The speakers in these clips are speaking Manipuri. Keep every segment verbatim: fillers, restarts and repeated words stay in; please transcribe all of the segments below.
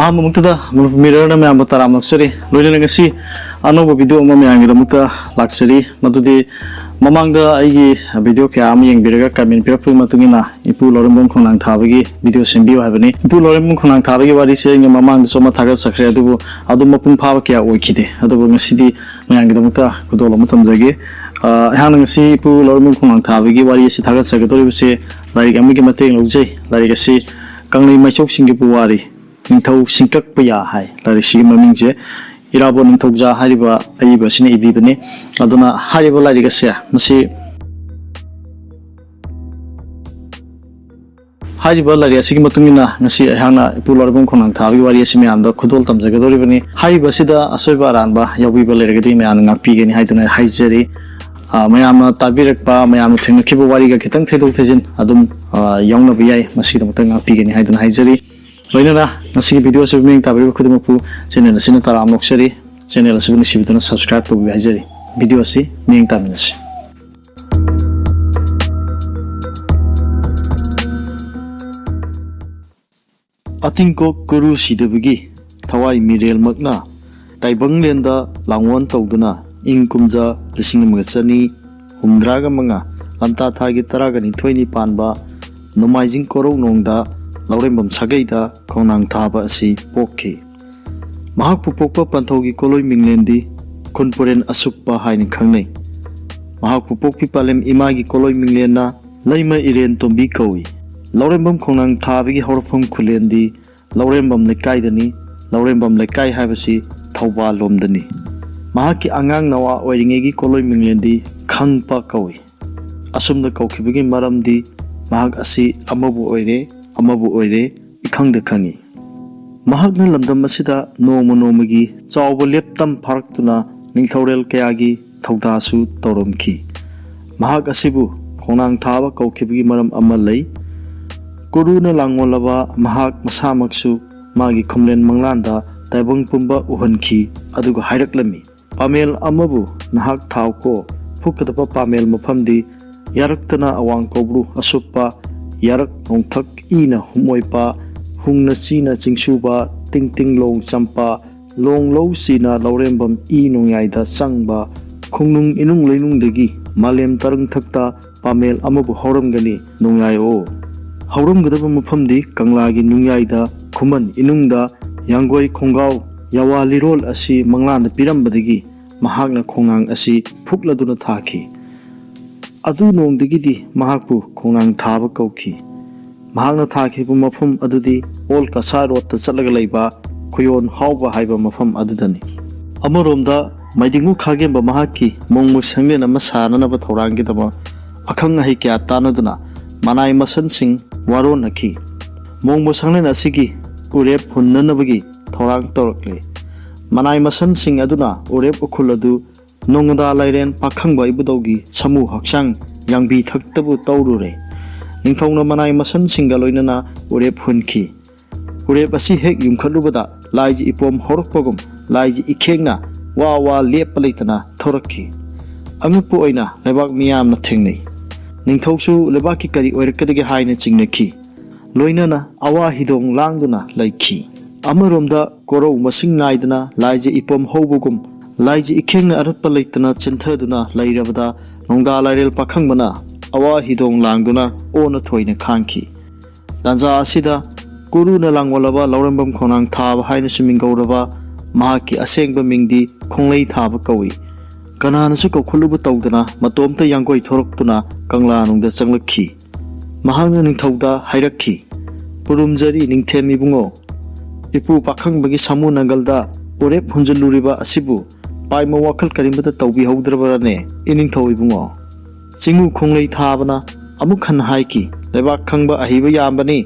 ꯑꯍꯥꯟꯕꯃꯛꯇꯗ ꯃꯅꯤꯄꯨꯔ ꯃꯤꯔꯔꯅ ꯃꯌꯥꯝꯕꯨ ꯇꯔꯥꯝꯅ ꯑꯣꯛꯆꯔꯤ꯫ ꯂꯣꯏꯅꯅ ꯉꯁꯤ ꯑꯅꯧꯕ ꯚꯤꯗꯤꯑꯣ ꯑꯃ ꯃꯌꯥꯝꯒꯤꯗꯃꯛꯇ ꯂꯥꯛꯆꯔꯤ꯫ ꯃꯗꯨꯗꯤ ꯃꯃꯥꯡꯗ ꯑꯩꯒꯤ ꯚꯤꯗꯤꯑꯣ ꯀꯌꯥ ꯑꯃ ꯌꯦꯡꯕꯤꯔꯒ ꯀꯃꯦꯟ ꯄꯤꯔꯛꯄꯒꯤ ꯃꯇꯨꯡ ꯏꯟꯅ ꯏꯄꯨ ꯂꯧꯔꯦꯝꯕꯝ ꯈꯣꯡꯅꯥꯡ ꯊꯥꯕꯒꯤ ꯚꯤꯗꯤꯑꯣ ꯁꯦꯝꯕꯤꯌꯨ ꯍꯥꯏꯕꯅꯤ꯫ ꯏꯄꯨ ꯂꯧꯔꯦꯝꯕꯝ ꯈꯣꯡꯅꯥꯡ ꯊꯥꯕꯒꯤ ꯋꯥꯔꯤꯁꯦ ꯑꯩꯅ ꯃꯃꯥꯡꯗꯁꯨ ꯑꯃ ꯊꯥꯒꯠꯆꯈ꯭ꯔꯦ, ꯑꯗꯨꯕꯨ ꯑꯗꯨꯝ ꯃꯄꯨꯡ ꯐꯥꯕ ꯀꯌꯥ ꯑꯣꯏꯈꯤꯗꯦ꯫ ꯑꯗꯨꯕꯨ ꯉꯁꯤꯗꯤ ꯃꯌꯥꯝꯒꯤꯗꯃꯛꯇ ꯈꯨꯗꯣꯜ ꯑꯃ ꯊꯝꯖꯒꯦ꯫ ꯑ, ꯑꯩꯍꯥꯛꯅ ꯉꯁꯤ ꯏꯄꯨ ꯂꯧꯔꯦꯝꯕꯝ ꯈꯣꯡꯅꯥꯡ ꯊꯥꯕꯒꯤ ꯋꯥꯔꯤ ꯑꯁꯤ ꯊꯥꯒꯠꯆꯒꯗꯧꯔꯤꯕꯁꯦ ꯂꯥꯏꯔꯤꯛ ꯑꯃꯒꯤ ꯃꯇꯦꯡ ꯂꯧꯖꯩ꯫ ꯂꯥꯏꯔꯤꯛ ꯑꯁꯤ ꯀꯪꯂꯩ ꯃꯥꯏꯆꯧꯁꯤꯡꯒꯤ ꯄꯨꯋꯥꯔꯤ, ꯅꯤꯡꯊꯧ ꯁꯤꯡꯀꯛꯄꯌꯥ ꯍꯥꯏ ꯂꯥꯏꯔꯤꯛꯁꯤꯒꯤ ꯃꯃꯤꯡꯁꯦ꯫ ꯏꯔꯥꯕꯣꯠ ꯅꯤꯡꯊꯧꯖꯥ ꯍꯥꯏꯔꯤꯕ ꯑꯏꯕ ꯑꯁꯤꯅ ꯏꯕꯤꯕꯅꯤ꯫ ꯑꯗꯨꯅ ꯍꯥꯏꯔꯤꯕ ꯂꯥꯏꯔꯤꯛ ꯑꯁꯦ, ꯃꯁꯤ ꯍꯥꯏꯔꯤꯕ ꯂꯥꯏꯔꯤꯛ ꯑꯁꯤꯒꯤ ꯃꯇꯨꯡ ꯏꯟꯅ ꯉꯁꯤ ꯑꯩꯍꯥꯛꯅ ꯏꯄꯨ ꯂꯧꯔꯦꯝꯕꯝ ꯈꯣꯡꯅꯥꯡ ꯊꯥꯕꯒꯤ ꯋꯥꯔꯤ ꯑꯁꯤ ꯃꯌꯥꯝꯗ ꯈꯨꯗꯣꯜ ꯇꯝꯖꯒꯗꯧꯔꯤꯕꯅꯤ꯫ ꯍꯥꯏꯔꯤꯕ ꯑꯁꯤꯗ ꯑꯁꯣꯏꯕ ꯑꯔꯥꯟꯕ ꯌꯥꯎꯕꯤꯕ ꯂꯩꯔꯒꯗꯤ ꯃꯌꯥꯝꯅ ꯉꯥꯛꯄꯤꯒꯅꯤ ꯍꯥꯏꯗꯨꯅ ꯍꯥꯏꯖꯔꯤ꯫ ꯑ, ꯃꯌꯥꯝꯅ ꯇꯥꯕꯤꯔꯛꯄ, ꯃꯌꯥꯝꯅ ꯊꯦꯡꯅꯈꯤꯕ ꯋꯥꯔꯤꯒ ꯈꯤꯇꯪ ꯊꯩꯗꯣꯛ ꯊꯩꯖꯤꯟ ꯑꯗꯨꯝ, ꯑ, ꯌꯥꯎꯅꯕ ꯌꯥꯏ꯫ ꯃꯁꯤꯒꯤꯗꯃꯛꯇ ꯉꯥꯛꯄꯤꯒꯅꯤ ꯍꯥꯏꯗꯨꯅ ꯍꯥꯏꯖꯔꯤ꯫ ꯂꯣꯏꯅꯅ ꯉꯁꯤꯒꯤ ꯚꯤꯗꯤꯑꯣ ꯑꯁꯤꯕꯨ ꯃꯤꯠꯌꯦꯡ ꯇꯥꯕꯤꯔꯤꯕ ꯈꯨꯗꯤꯡꯃꯛꯄꯨ ꯆꯦꯅꯦꯜ ꯑꯁꯤꯅ ꯇꯔꯥꯝꯅ ꯑꯣꯛꯆꯔꯤ꯫ ꯆꯦꯅꯦꯜ ꯑꯁꯤꯕꯨ ꯅꯨꯡꯁꯤꯕꯤꯗꯨꯅ ꯁꯕꯁꯀ꯭ꯔꯥꯏꯕ ꯇꯧꯕꯤꯌꯨ ꯍꯥꯏꯖꯔꯤ꯫ ꯚꯤꯗꯤꯑꯣ ꯑꯁꯤ ꯃꯤꯠꯌꯦꯡ ꯇꯥꯃꯤꯟꯅꯁꯤ꯫ ꯑꯇꯤꯡꯀꯣꯛ ꯀꯨꯔꯨ ꯁꯤꯗꯕꯒꯤ ꯊꯋꯥꯏ ꯃꯤꯔꯦꯜꯃꯛꯅ ꯇꯥꯏꯕꯪꯂꯦꯟꯗ ꯂꯥꯡꯑꯣꯟ ꯇꯧꯗꯨꯅ ꯏꯪ ꯀꯨꯝꯖꯥ ꯂꯤꯁꯤꯡ ꯑꯃꯒ ꯆꯅꯤ ꯍꯨꯝꯗ꯭ꯔꯥꯒ ꯃꯉꯥ ꯂꯝꯇꯥ ꯊꯥꯒꯤ ꯇꯔꯥꯒ ꯅꯤꯊꯣꯏꯅꯤ ꯄꯥꯟꯕ ꯅꯣꯡꯃꯥꯏꯖꯤꯡ ꯀꯣꯔꯧꯅꯣꯡꯗ ꯂꯧꯔꯦꯝꯕꯝ ꯁꯥꯒꯩꯗ ꯈꯣꯡꯅꯥꯡ ꯊꯥꯕ ꯑꯁꯤ ꯄꯣꯛꯈꯤ꯫ ꯃꯍꯥꯛꯄꯨ ꯄꯣꯛꯄ ꯄꯟꯊꯧꯒꯤ ꯀꯣꯂꯣꯏ ꯃꯤꯡꯂꯦꯟꯗꯤ ꯈꯨꯟꯄꯨꯔꯦꯟ ꯑꯁꯨꯞꯄ ꯍꯥꯏꯅ ꯈꯪꯅꯩ꯫ ꯃꯍꯥꯛꯄꯨ ꯄꯣꯛꯄꯤ ꯄꯥꯂꯦꯝ ꯏꯃꯥꯒꯤ ꯀꯣꯂꯣꯏ ꯃꯤꯡꯂꯦꯟꯅ ꯂꯩꯃ ꯏꯔꯦꯟ ꯇꯣꯝꯕꯤ ꯀꯧꯏ꯫ ꯂꯧꯔꯦꯝꯕꯝ ꯈꯣꯡꯅꯥꯡ ꯊꯥꯕꯒꯤ ꯍꯧꯔꯛꯐꯝ ꯈꯨꯂꯦꯟꯗꯤ ꯂꯧꯔꯦꯝꯕꯝ ꯂꯩꯀꯥꯏꯗꯅꯤ꯫ ꯂꯧꯔꯦꯝꯕꯝ ꯂꯩꯀꯥꯏ ꯍꯥꯏꯕꯁꯤ ꯊꯧꯕꯥꯜ ꯂꯣꯝꯗꯅꯤ꯫ ꯃꯍꯥꯛꯀꯤ ꯑꯉꯥꯡ ꯅꯋꯥ ꯑꯣꯏꯔꯤꯉꯩꯒꯤ ꯀꯣꯂꯣꯏ ꯃꯤꯡꯂꯦꯟꯗꯤ ꯈꯪꯄ ꯀꯧꯏ꯫ ꯑꯁꯨꯝꯅ ꯀꯧꯈꯤꯕꯒꯤ ꯃꯔꯝꯗꯤ ꯃꯍꯥꯛ ꯑꯁꯤ ꯑꯃꯕꯨ ꯑꯣꯏꯔꯦ, ꯑꯃꯕꯨ ꯑꯣꯏꯔꯦ, ꯏꯈꯪꯗ ꯈꯪꯏ꯫ ꯃꯍꯥꯛꯅ ꯂꯝꯗꯝ ꯑꯁꯤꯗ ꯅꯣꯡꯃ ꯅꯣꯡꯃꯒꯤ ꯆꯥꯎꯕ ꯂꯦꯞꯇꯝ ꯐꯥꯔꯛꯇꯨꯅ ꯅꯤꯡꯊꯧꯔꯦꯜ ꯀꯌꯥꯒꯤ ꯊꯧꯗꯥꯁꯨ ꯇꯧꯔꯝꯈꯤ꯫ ꯃꯍꯥꯛ ꯑꯁꯤꯕꯨ ꯈꯣꯡꯅꯥꯡ ꯊꯥꯕ ꯀꯧꯈꯤꯕꯒꯤ ꯃꯔꯝ ꯑꯃ ꯂꯩ꯫ ꯀꯨꯔꯨꯅ ꯂꯥꯡꯑꯣꯜꯂꯕ ꯃꯍꯥꯛ ꯃꯁꯥꯃꯛꯁꯨ ꯃꯥꯒꯤ ꯈꯨꯝꯂꯦꯟ ꯃꯪꯂꯥꯟꯗ ꯇꯥꯏꯕꯪ ꯄꯨꯝꯕ ꯎꯍꯟꯈꯤ, ꯑꯗꯨꯒ ꯍꯥꯏꯔꯛꯂꯝꯃꯤ, "ꯄꯥꯃꯦꯜ ꯑꯃꯕꯨ ꯅꯍꯥꯛ ꯊꯥꯎꯀꯣ, ꯐꯨꯛꯀꯗꯕ ꯄꯥꯃꯦꯜ ꯃꯐꯝꯗꯤ ꯌꯥꯔꯛꯇꯅ ꯑꯋꯥꯡ ꯀꯧꯕ꯭ꯔꯨ ꯑꯁꯨꯞꯄ, ꯌꯥꯔꯛ ꯅꯣꯡꯊꯛ ꯏꯅ ꯍꯨꯝꯑꯣꯏꯄ, ꯍꯨꯡꯅ ꯆꯤꯅ ꯆꯤꯡꯁꯨꯕ, ꯇꯤꯡ ꯇꯤꯡ ꯂꯣꯡ ꯆꯝꯄ, ꯂꯣꯡ ꯂꯧ ꯁꯤꯅ ꯂꯧꯔꯦꯝꯕꯝ ꯏ ꯅꯣꯡꯌꯥꯏꯗ ꯆꯪꯕ, ꯈꯣꯡꯅꯨꯡ ꯏꯅꯨꯡ ꯂꯩꯅꯨꯡꯗꯒꯤ ꯃꯥꯂꯦꯝ ꯇꯔꯪꯊꯛꯇ ꯄꯥꯃꯦꯜ ꯑꯃꯕꯨ ꯍꯧꯔꯝꯒꯅꯤ ꯅꯣꯡꯌꯥꯏ ꯑꯣ꯫ ꯍꯧꯔꯝꯒꯗꯕ ꯃꯐꯝꯗꯤ ꯀꯪꯂꯥꯒꯤ ꯅꯣꯡꯌꯥꯏꯗ ꯈꯨꯃꯟ ꯏꯅꯨꯡꯗ ꯌꯥꯡꯒꯣꯏ ꯈꯣꯡꯒꯥꯎ ꯌꯥꯋꯥ ꯂꯤꯔꯣꯜ ꯑꯁꯤ ꯃꯪꯂꯥꯟꯗ ꯄꯤꯔꯝꯕꯗꯒꯤ ꯃꯍꯥꯛꯅ ꯈꯣꯡꯅꯥꯡ ꯑꯁꯤ ꯐꯨꯛꯂꯗꯨꯅ ꯊꯥꯈꯤ꯫ ꯑꯗꯨ ꯅꯣꯡꯗꯒꯤꯗꯤ ꯃꯍꯥꯛꯄꯨ ꯈꯣꯡꯅꯥꯡ ꯊꯥꯕ ꯀꯧꯈꯤ꯫ ꯃꯍꯥꯛꯅ ꯊꯥꯈꯤꯕ ꯃꯐꯝ ꯑꯗꯨꯗꯤ ꯑꯣꯜ ꯀꯁꯥ ꯔꯣꯗꯇ ꯆꯠꯂꯒ ꯂꯩꯕ ꯈꯨꯌꯣꯟ ꯍꯥꯎꯕ ꯍꯥꯏꯕ ꯃꯐꯝ ꯑꯗꯨꯗꯅꯤ꯫ ꯑꯃꯔꯣꯝꯗ ꯃꯥꯏꯗꯤꯡꯉꯨ ꯈꯥꯒꯦꯝꯕ ꯃꯍꯥꯛꯀꯤ ꯃꯣꯡꯃ ꯁꯪꯂꯦꯟ ꯑꯃ ꯁꯥꯅꯅꯕ ꯊꯧꯔꯥꯡꯒꯤꯗꯃꯛ ꯑꯈꯪ ꯑꯍꯩ ꯀꯌꯥ ꯇꯥꯟꯅꯗꯨꯅ ꯃꯅꯥꯏ ꯃꯁꯟꯁꯤꯡ ꯋꯥꯔꯣꯟꯅꯈꯤ꯫ ꯃꯣꯡꯃ ꯁꯪꯂꯦꯟ ꯑꯁꯤꯒꯤ ꯎꯔꯦꯞ ꯍꯨꯟꯅꯅꯕꯒꯤ ꯊꯧꯔꯥꯡ ꯇꯧꯔꯛꯂꯤ꯫ ꯃꯅꯥꯏ ꯃꯁꯟꯁꯤꯡ ꯑꯗꯨꯅ ꯎꯔꯦꯞ ꯎꯈꯨꯜ ꯑꯗꯨ ꯅꯣꯡꯉꯣꯟꯗꯥ ꯂꯥꯏꯔꯦꯟ ꯄꯥꯈꯪꯕ ꯏꯕꯨꯙꯧꯒꯤ ꯁꯥꯃꯨ ꯍꯛꯆꯥꯡ ꯌꯥꯡꯕꯤ ꯊꯛꯇꯕꯨ ꯇꯧꯔꯨꯔꯦ꯫ ꯅꯤꯡꯊꯧꯅ ꯃꯅꯥꯏ ꯃꯁꯟꯁꯤꯡꯒ ꯂꯣꯏꯅꯅ ꯎꯔꯦꯞ ꯍꯨꯟꯈꯤ꯫ ꯎꯔꯦꯞ ꯑꯁꯤ ꯍꯦꯛ ꯌꯨꯡꯈꯠꯂꯨꯕꯗ ꯂꯥꯏꯖ ꯏꯄꯣꯝ ꯍꯧꯔꯛꯄꯒꯨꯝ ꯂꯥꯏꯖ ꯏꯈꯦꯡꯅ ꯋꯥ ꯋꯥ ꯂꯦꯞꯄ ꯂꯩꯇꯅ ꯊꯣꯔꯛꯈꯤ꯫ ꯑꯉꯛꯄ ꯑꯣꯏꯅ ꯂꯩꯕꯥꯛ ꯃꯤꯌꯥꯝꯅ ꯊꯦꯡꯅꯩ꯫ ꯅꯤꯡꯊꯧꯁꯨ ꯂꯩꯕꯥꯛꯀꯤ ꯀꯔꯤ ꯑꯣꯏꯔꯛꯀꯗꯒꯦ ꯍꯥꯏꯅ ꯆꯤꯡꯅꯈꯤ꯫ ꯂꯣꯏꯅꯅ ꯑꯋꯥ ꯍꯤꯗꯣꯡ ꯂꯥꯡꯗꯨꯅ ꯂꯩꯈꯤ꯫ ꯑꯃꯔꯣꯝꯗ ꯀꯣꯔꯧ ꯃꯁꯤꯡ ꯅꯥꯏꯗꯅ ꯂꯥꯏꯖ ꯏꯄꯣꯝ ꯍꯧꯕꯒꯨꯝ ꯂꯥꯏꯖ ꯏꯈꯦꯡꯅ ꯑꯔꯠꯄ ꯂꯩꯇꯅ ꯆꯦꯟꯊꯗꯨꯅ ꯂꯩꯔꯕꯗ ꯅꯣꯡꯗꯥ ꯂꯥꯏꯔꯦꯜ ꯄꯥꯈꯪꯕꯅ ꯑꯋꯥ ꯍꯤꯗꯣꯡ ꯂꯥꯡꯗꯨꯅ ꯑꯣꯟꯅ ꯊꯣꯏꯅ ꯈꯥꯡꯈꯤ꯫ ꯇꯥꯟꯖꯥ ꯑꯁꯤꯗ ꯀꯨꯔꯨꯅ ꯂꯥꯡꯑꯣꯜꯂꯕ ꯂꯧꯔꯦꯝꯕꯝ ꯈꯣꯡꯅꯥꯡ ꯊꯥꯕ ꯍꯥꯏꯅꯁꯨ ꯃꯤꯡꯒꯧꯔꯕ ꯃꯍꯥꯛꯀꯤ ꯑꯁꯦꯡꯕ ꯃꯤꯡꯗꯤ ꯈꯣꯡꯂꯩ ꯊꯥꯕ ꯀꯧꯏ꯫ ꯀꯅꯥꯅꯁꯨ ꯀꯧꯈꯠꯂꯨꯕ ꯇꯧꯗꯅ ꯃꯇꯣꯝꯇ ꯌꯥꯡꯒꯣꯏ ꯊꯣꯔꯛꯇꯨꯅ ꯀꯪꯂꯥꯅꯨꯡꯗ ꯆꯪꯂꯛꯈꯤ꯫ ꯃꯍꯥꯛꯅ ꯅꯤꯡꯊꯧꯗ ꯍꯥꯏꯔꯛꯈꯤ, "ꯄꯨꯔꯨꯝꯖꯔꯤ ꯅꯤꯡꯊꯦꯝ ꯏꯕꯨꯡꯉꯣ, ꯏꯄꯨ ꯄꯥꯈꯪꯕꯒꯤ ꯁꯥꯃꯨ ꯅꯪꯒꯜꯗ ꯎꯔꯦꯞ ꯍꯨꯟꯖꯤꯜꯂꯨꯔꯤꯕ ꯑꯁꯤꯕꯨ ꯄꯥꯏꯃ ꯋꯥꯈꯜ ꯀꯔꯤꯃꯠꯇ ꯇꯧꯕꯤꯍꯧꯗ꯭ꯔꯕꯔꯅꯦ, ꯏꯅꯤꯡꯊꯧ ꯏꯕꯨꯡꯉꯣ?" ꯆꯤꯡꯉꯨ ꯈꯣꯡꯂꯩ ꯊꯥꯕꯅ ꯑꯃꯨꯛ ꯍꯟꯅ ꯍꯥꯏꯈꯤ, "ꯂꯩꯕꯥꯛ ꯈꯪꯕ ꯑꯍꯩꯕ ꯌꯥꯝꯕꯅꯤ꯫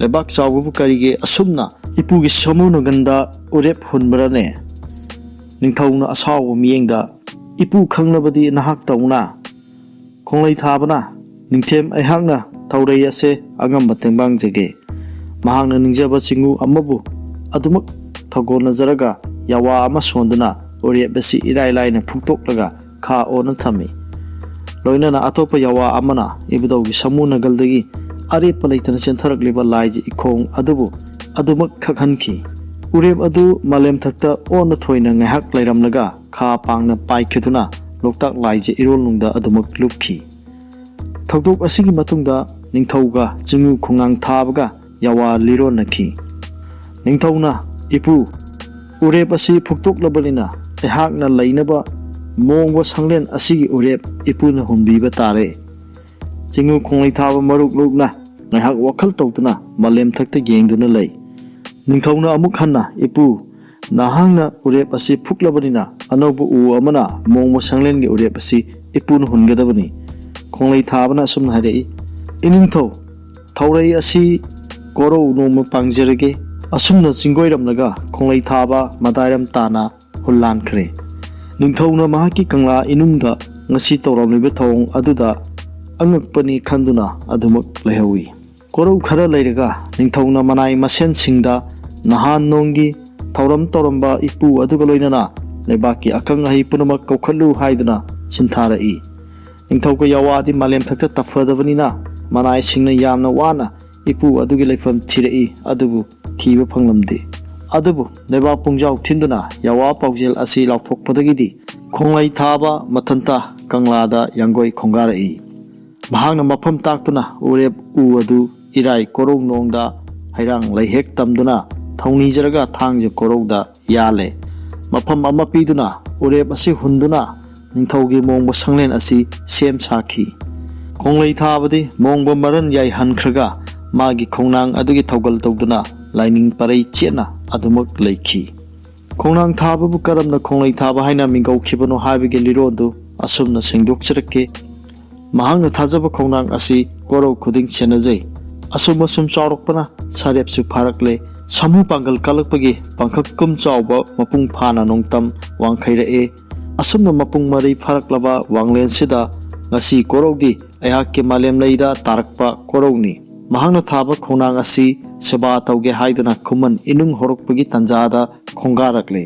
ꯂꯩꯕꯥꯛ ꯆꯥꯎꯕꯕꯨ ꯀꯔꯤꯒꯤ ꯑꯁꯨꯝꯅ ꯏꯄꯨꯒꯤ ꯁꯥꯃꯨ ꯅꯪꯒꯜꯗ ꯎꯔꯦꯞ ꯍꯨꯟꯕ꯭ꯔꯅꯦ?" ꯅꯤꯡꯊꯧꯅ ꯑꯁꯥꯎꯕ ꯃꯤꯠꯌꯦꯡꯗ, "ꯏꯄꯨ ꯈꯪꯂꯕꯗꯤ ꯅꯍꯥꯛ ꯇꯧꯅ?" ꯈꯣꯡꯂꯩ ꯊꯥꯕꯅ, "ꯅꯤꯡꯊꯦꯝ ꯑꯩꯍꯥꯛꯅ ꯊꯧꯔꯩ ꯑꯁꯦ ꯑꯉꯝꯕ ꯇꯦꯡꯕꯥꯡꯖꯒꯦ꯫" ꯃꯍꯥꯛꯅ ꯅꯤꯡꯖꯕ ꯆꯤꯡꯉꯨ ꯑꯃꯕꯨ ꯑꯗꯨꯃꯛ ꯊꯧꯒꯣꯟꯅꯖꯔꯒ ꯌꯥꯋꯥ ꯑꯃ ꯁꯣꯟꯗꯨꯅ ꯎꯔꯦꯞ ꯑꯁꯤ ꯏꯔꯥꯏ ꯂꯥꯏꯅ ꯐꯨꯛꯇꯣꯛꯂꯒ ꯈꯥ ꯑꯣꯟꯅ ꯊꯝꯃꯤ꯫ ꯂꯣꯏꯅꯅ ꯑꯇꯣꯞꯄ ꯌꯥꯋꯥ ꯑꯃꯅ ꯏꯕꯨꯙꯧꯒꯤ ꯁꯥꯃꯨ ꯅꯪꯒꯜꯗꯒꯤ ꯑꯔꯦꯞꯄ ꯂꯩꯇꯅ ꯆꯦꯟꯊꯔꯛꯂꯤꯕ ꯂꯥꯏꯖ ꯏꯈꯣꯡ ꯑꯗꯨꯕꯨ ꯑꯗꯨꯃꯛ ꯈꯛꯍꯟꯈꯤ꯫ ꯎꯔꯦꯞ ꯑꯗꯨ ꯃꯥꯂꯦꯝꯊꯛꯇ ꯑꯣꯟꯅ ꯊꯣꯏꯅ ꯉꯥꯏꯍꯥꯛ ꯂꯩꯔꯝꯂꯒ ꯈꯥ ꯄꯥꯡꯅ ꯄꯥꯏꯈꯤꯗꯨꯅ ꯂꯣꯛꯇꯥꯛ ꯂꯥꯏꯖ ꯏꯔꯣꯜꯅꯨꯡꯗ ꯑꯗꯨꯃꯛ ꯂꯨꯞꯈꯤ꯫ ꯊꯧꯗꯣꯛ ꯑꯁꯤꯒꯤ ꯃꯇꯨꯡꯗ ꯅꯤꯡꯊꯧꯒ ꯆꯤꯡꯉꯨ ꯈꯣꯡꯅꯥꯡ ꯊꯥꯕꯒ ꯌꯥꯋꯥ ꯂꯤꯔꯣꯟꯅꯈꯤ꯫ ꯅꯤꯡꯊꯧꯅ, "ꯏꯄꯨ, ꯎꯔꯦꯞ ꯑꯁꯤ ꯐꯨꯛꯇꯣꯛꯂꯕꯅꯤꯅ ꯑꯩꯍꯥꯛꯅ ꯂꯩꯅꯕ ꯃꯣꯡꯕ ꯁꯪꯂꯦꯟ ꯑꯁꯤꯒꯤ ꯎꯔꯦꯞ ꯏꯄꯨꯅ ꯍꯨꯟꯕꯤꯕ ꯇꯥꯔꯦ"꯫ ꯆꯤꯡꯉꯨ ꯈꯣꯡꯂꯩ ꯊꯥꯕ ꯃꯔꯨꯞ ꯂꯨꯞꯅ ꯉꯥꯏꯍꯥꯛ ꯋꯥꯈꯜ ꯇꯧꯗꯨꯅ ꯃꯥꯂꯦꯝꯊꯛꯇ ꯌꯦꯡꯗꯨꯅ ꯂꯩ꯫ ꯅꯤꯡꯊꯧꯅ ꯑꯃꯨꯛ ꯍꯟꯅ, "ꯏꯄꯨ, ꯅꯍꯥꯛꯅ ꯎꯔꯦꯞ ꯑꯁꯤ ꯐꯨꯛꯂꯕꯅꯤꯅ ꯑꯅꯧꯕ ꯎ ꯑꯃꯅ ꯃꯣꯡꯕ ꯁꯪꯂꯦꯟꯒꯤ ꯎꯔꯦꯞ ꯑꯁꯤ ꯏꯄꯨꯅ ꯍꯨꯟꯒꯗꯕꯅꯤ"꯫ ꯈꯣꯡꯂꯩ ꯊꯥꯕꯅ ꯑꯁꯨꯝꯅ ꯍꯥꯏꯔꯛꯏ, "ꯏꯅꯤꯡꯊꯧ, ꯊꯧꯔꯩ ꯑꯁꯤ ꯀꯣꯔꯧ ꯅꯣꯡꯃ ꯄꯥꯡꯖꯔꯒꯦ"꯫ ꯑꯁꯨꯝꯅ ꯆꯤꯡꯒꯣꯏꯔꯝꯂꯒ ꯈꯣꯡꯂꯩ ꯊꯥꯕ ꯃꯗꯥꯏꯔꯝ ꯇꯥꯅ ꯍꯨꯜꯂꯥꯟꯈ꯭ꯔꯦ꯫ ꯅꯤꯡꯊꯧꯅ ꯃꯍꯥꯛꯀꯤ ꯀꯪꯂꯥ ꯏꯅꯨꯡꯗ ꯉꯁꯤ ꯇꯧꯔꯝꯂꯤꯕ ꯊꯧꯑꯣꯡ ꯑꯗꯨꯗ ꯑꯉꯛꯄꯅꯤ ꯈꯟꯗꯨꯅ ꯑꯗꯨꯃꯛ ꯂꯩꯍꯧꯏ꯫ ꯀꯣꯔꯧ ꯈꯔ ꯂꯩꯔꯒ ꯅꯤꯡꯊꯧꯅ ꯃꯅꯥꯏ ꯃꯁꯦꯟꯁꯤꯡꯗ ꯅꯍꯥꯟ ꯅꯣꯡꯒꯤ ꯊꯧꯔꯝ ꯇꯧꯔꯝꯕ ꯏꯄꯨ ꯑꯗꯨꯒ ꯂꯣꯏꯅꯅ ꯂꯩꯕꯥꯛꯀꯤ ꯑꯈꯪ ꯑꯍꯩ ꯄꯨꯝꯅꯃꯛ ꯀꯧꯈꯠꯂꯨ ꯍꯥꯏꯗꯨꯅ ꯁꯤꯟꯊꯥꯔꯛꯏ꯫ ꯅꯤꯡꯊꯧꯒ ꯌꯥꯋꯥꯗꯤ ꯃꯥꯂꯦꯝꯊꯛꯇ ꯇꯞꯐꯗꯕꯅꯤꯅ ꯃꯅꯥꯏꯁꯤꯡꯅ ꯌꯥꯝꯅ ꯋꯥꯅ ꯏꯄꯨ ꯑꯗꯨꯒꯤ ꯂꯩꯐꯝ ꯊꯤꯔꯛꯏ, ꯑꯗꯨꯕꯨ ꯊꯤꯕ ꯐꯪꯂꯝꯗꯦ꯫ ꯑꯗꯨꯕꯨ ꯂꯩꯕꯥꯛ ꯄꯨꯡꯖꯥꯎ ꯊꯤꯟꯗꯨꯅ ꯌꯥꯋꯥ ꯄꯥꯎꯖꯦꯜ ꯑꯁꯤ ꯂꯥꯎꯊꯣꯛꯄꯗꯒꯤꯗꯤ ꯈꯣꯡꯂꯩ ꯊꯥꯕ ꯃꯊꯟꯇ ꯀꯪꯂꯥꯗ ꯌꯥꯡꯒꯣꯏ ꯈꯣꯡꯒꯥꯔꯛꯏ꯫ ꯃꯍꯥꯛꯅ ꯃꯐꯝ ꯇꯥꯛꯇꯨꯅ ꯎꯔꯦꯞ ꯎ ꯑꯗꯨ ꯏꯔꯥꯏ ꯀꯣꯔꯧꯅꯣꯡꯗ ꯍꯩꯔꯥꯡ ꯂꯩꯍꯦꯛ ꯇꯝꯗꯨꯅ ꯊꯧꯅꯤꯖꯔꯒ ꯊꯥꯡꯖ ꯀꯣꯔꯧꯗ ꯌꯥꯜꯂꯦ꯫ ꯃꯐꯝ ꯑꯃ ꯄꯤꯗꯨꯅ ꯎꯔꯦꯞ ꯑꯁꯤ ꯍꯨꯟꯗꯨꯅ ꯅꯤꯡꯊꯧꯒꯤ ꯃꯣꯡꯕ ꯁꯪꯂꯦꯟ ꯑꯁꯤ ꯁꯦꯝ ꯁꯥꯈꯤ꯫ ꯈꯣꯡꯂꯩ ꯊꯥꯕꯗꯤ ꯃꯣꯡꯕ ꯃꯔꯟ ꯌꯥꯏꯍꯟꯈ꯭ꯔꯒ ꯃꯥꯒꯤ ꯈꯣꯡꯅꯥꯡ ꯑꯗꯨꯒꯤ ꯊꯧꯒꯜ ꯇꯧꯗꯨꯅ ꯂꯥꯏꯅꯤꯡ ꯄꯔꯩ ꯆꯦꯠꯅ ꯑꯗꯨꯃꯛ ꯂꯩꯈꯤ꯫ ꯈꯣꯡꯅꯥꯡ ꯊꯥꯕꯕꯨ ꯀꯔꯝꯅ ꯈꯣꯡꯂꯩ ꯊꯥꯕ ꯍꯥꯏꯅ ꯃꯤꯡꯒꯧꯈꯤꯕꯅꯣ ꯍꯥꯏꯕꯒꯤ ꯂꯤꯔꯣꯟꯗꯨ ꯑꯁꯨꯝꯅ ꯁꯦꯡꯗꯣꯛꯆꯔꯛꯀꯦ꯫ ꯃꯍꯥꯛꯅ ꯊꯥꯖꯕ ꯈꯣꯡꯅꯥꯡ ꯑꯁꯤ ꯀꯣꯔꯧ ꯈꯨꯗꯤꯡ ꯁꯦꯟꯅꯖꯩ꯫ ꯑꯁꯨꯝ ꯑꯁꯨꯝ ꯆꯥꯎꯔꯛꯄꯅ ꯁꯥꯔꯦꯞꯁꯨ ꯐꯥꯔꯛꯂꯦ꯫ ꯁꯥꯃꯨ ꯄꯥꯡꯒꯜ ꯀꯜꯂꯛꯄꯒꯤ ꯄꯥꯡꯈꯛ ꯀꯨꯝ ꯆꯥꯎꯕ ꯃꯄꯨꯡ ꯐꯥꯅ ꯅꯣꯡꯇꯝ ꯋꯥꯡꯈꯩꯔꯛꯑꯦ꯫ ꯑꯁꯨꯝꯅ ꯃꯄꯨꯡ ꯃꯔꯩ ꯐꯥꯔꯛꯂꯕ ꯋꯥꯡꯂꯦꯟꯁꯤꯗ ꯉꯁꯤ ꯀꯣꯔꯧꯗꯤ ꯑꯩꯍꯥꯛꯀꯤ ꯃꯥꯂꯦꯝ ꯂꯩꯗ ꯇꯥꯔꯛꯄ ꯀꯣꯔꯧꯅꯤ꯫ ꯃꯍꯥꯛꯅ ꯊꯥꯕ ꯈꯣꯡꯅꯥꯡ ꯑꯁꯤ ꯁꯦꯕꯥ ꯇꯧꯒꯦ ꯍꯥꯏꯗꯨꯅ ꯈꯨꯃꯟ ꯏꯅꯨꯡ ꯍꯧꯔꯛꯄꯒꯤ ꯇꯥꯟꯖꯥꯗ ꯈꯣꯡꯒꯥꯔꯛꯂꯦ꯫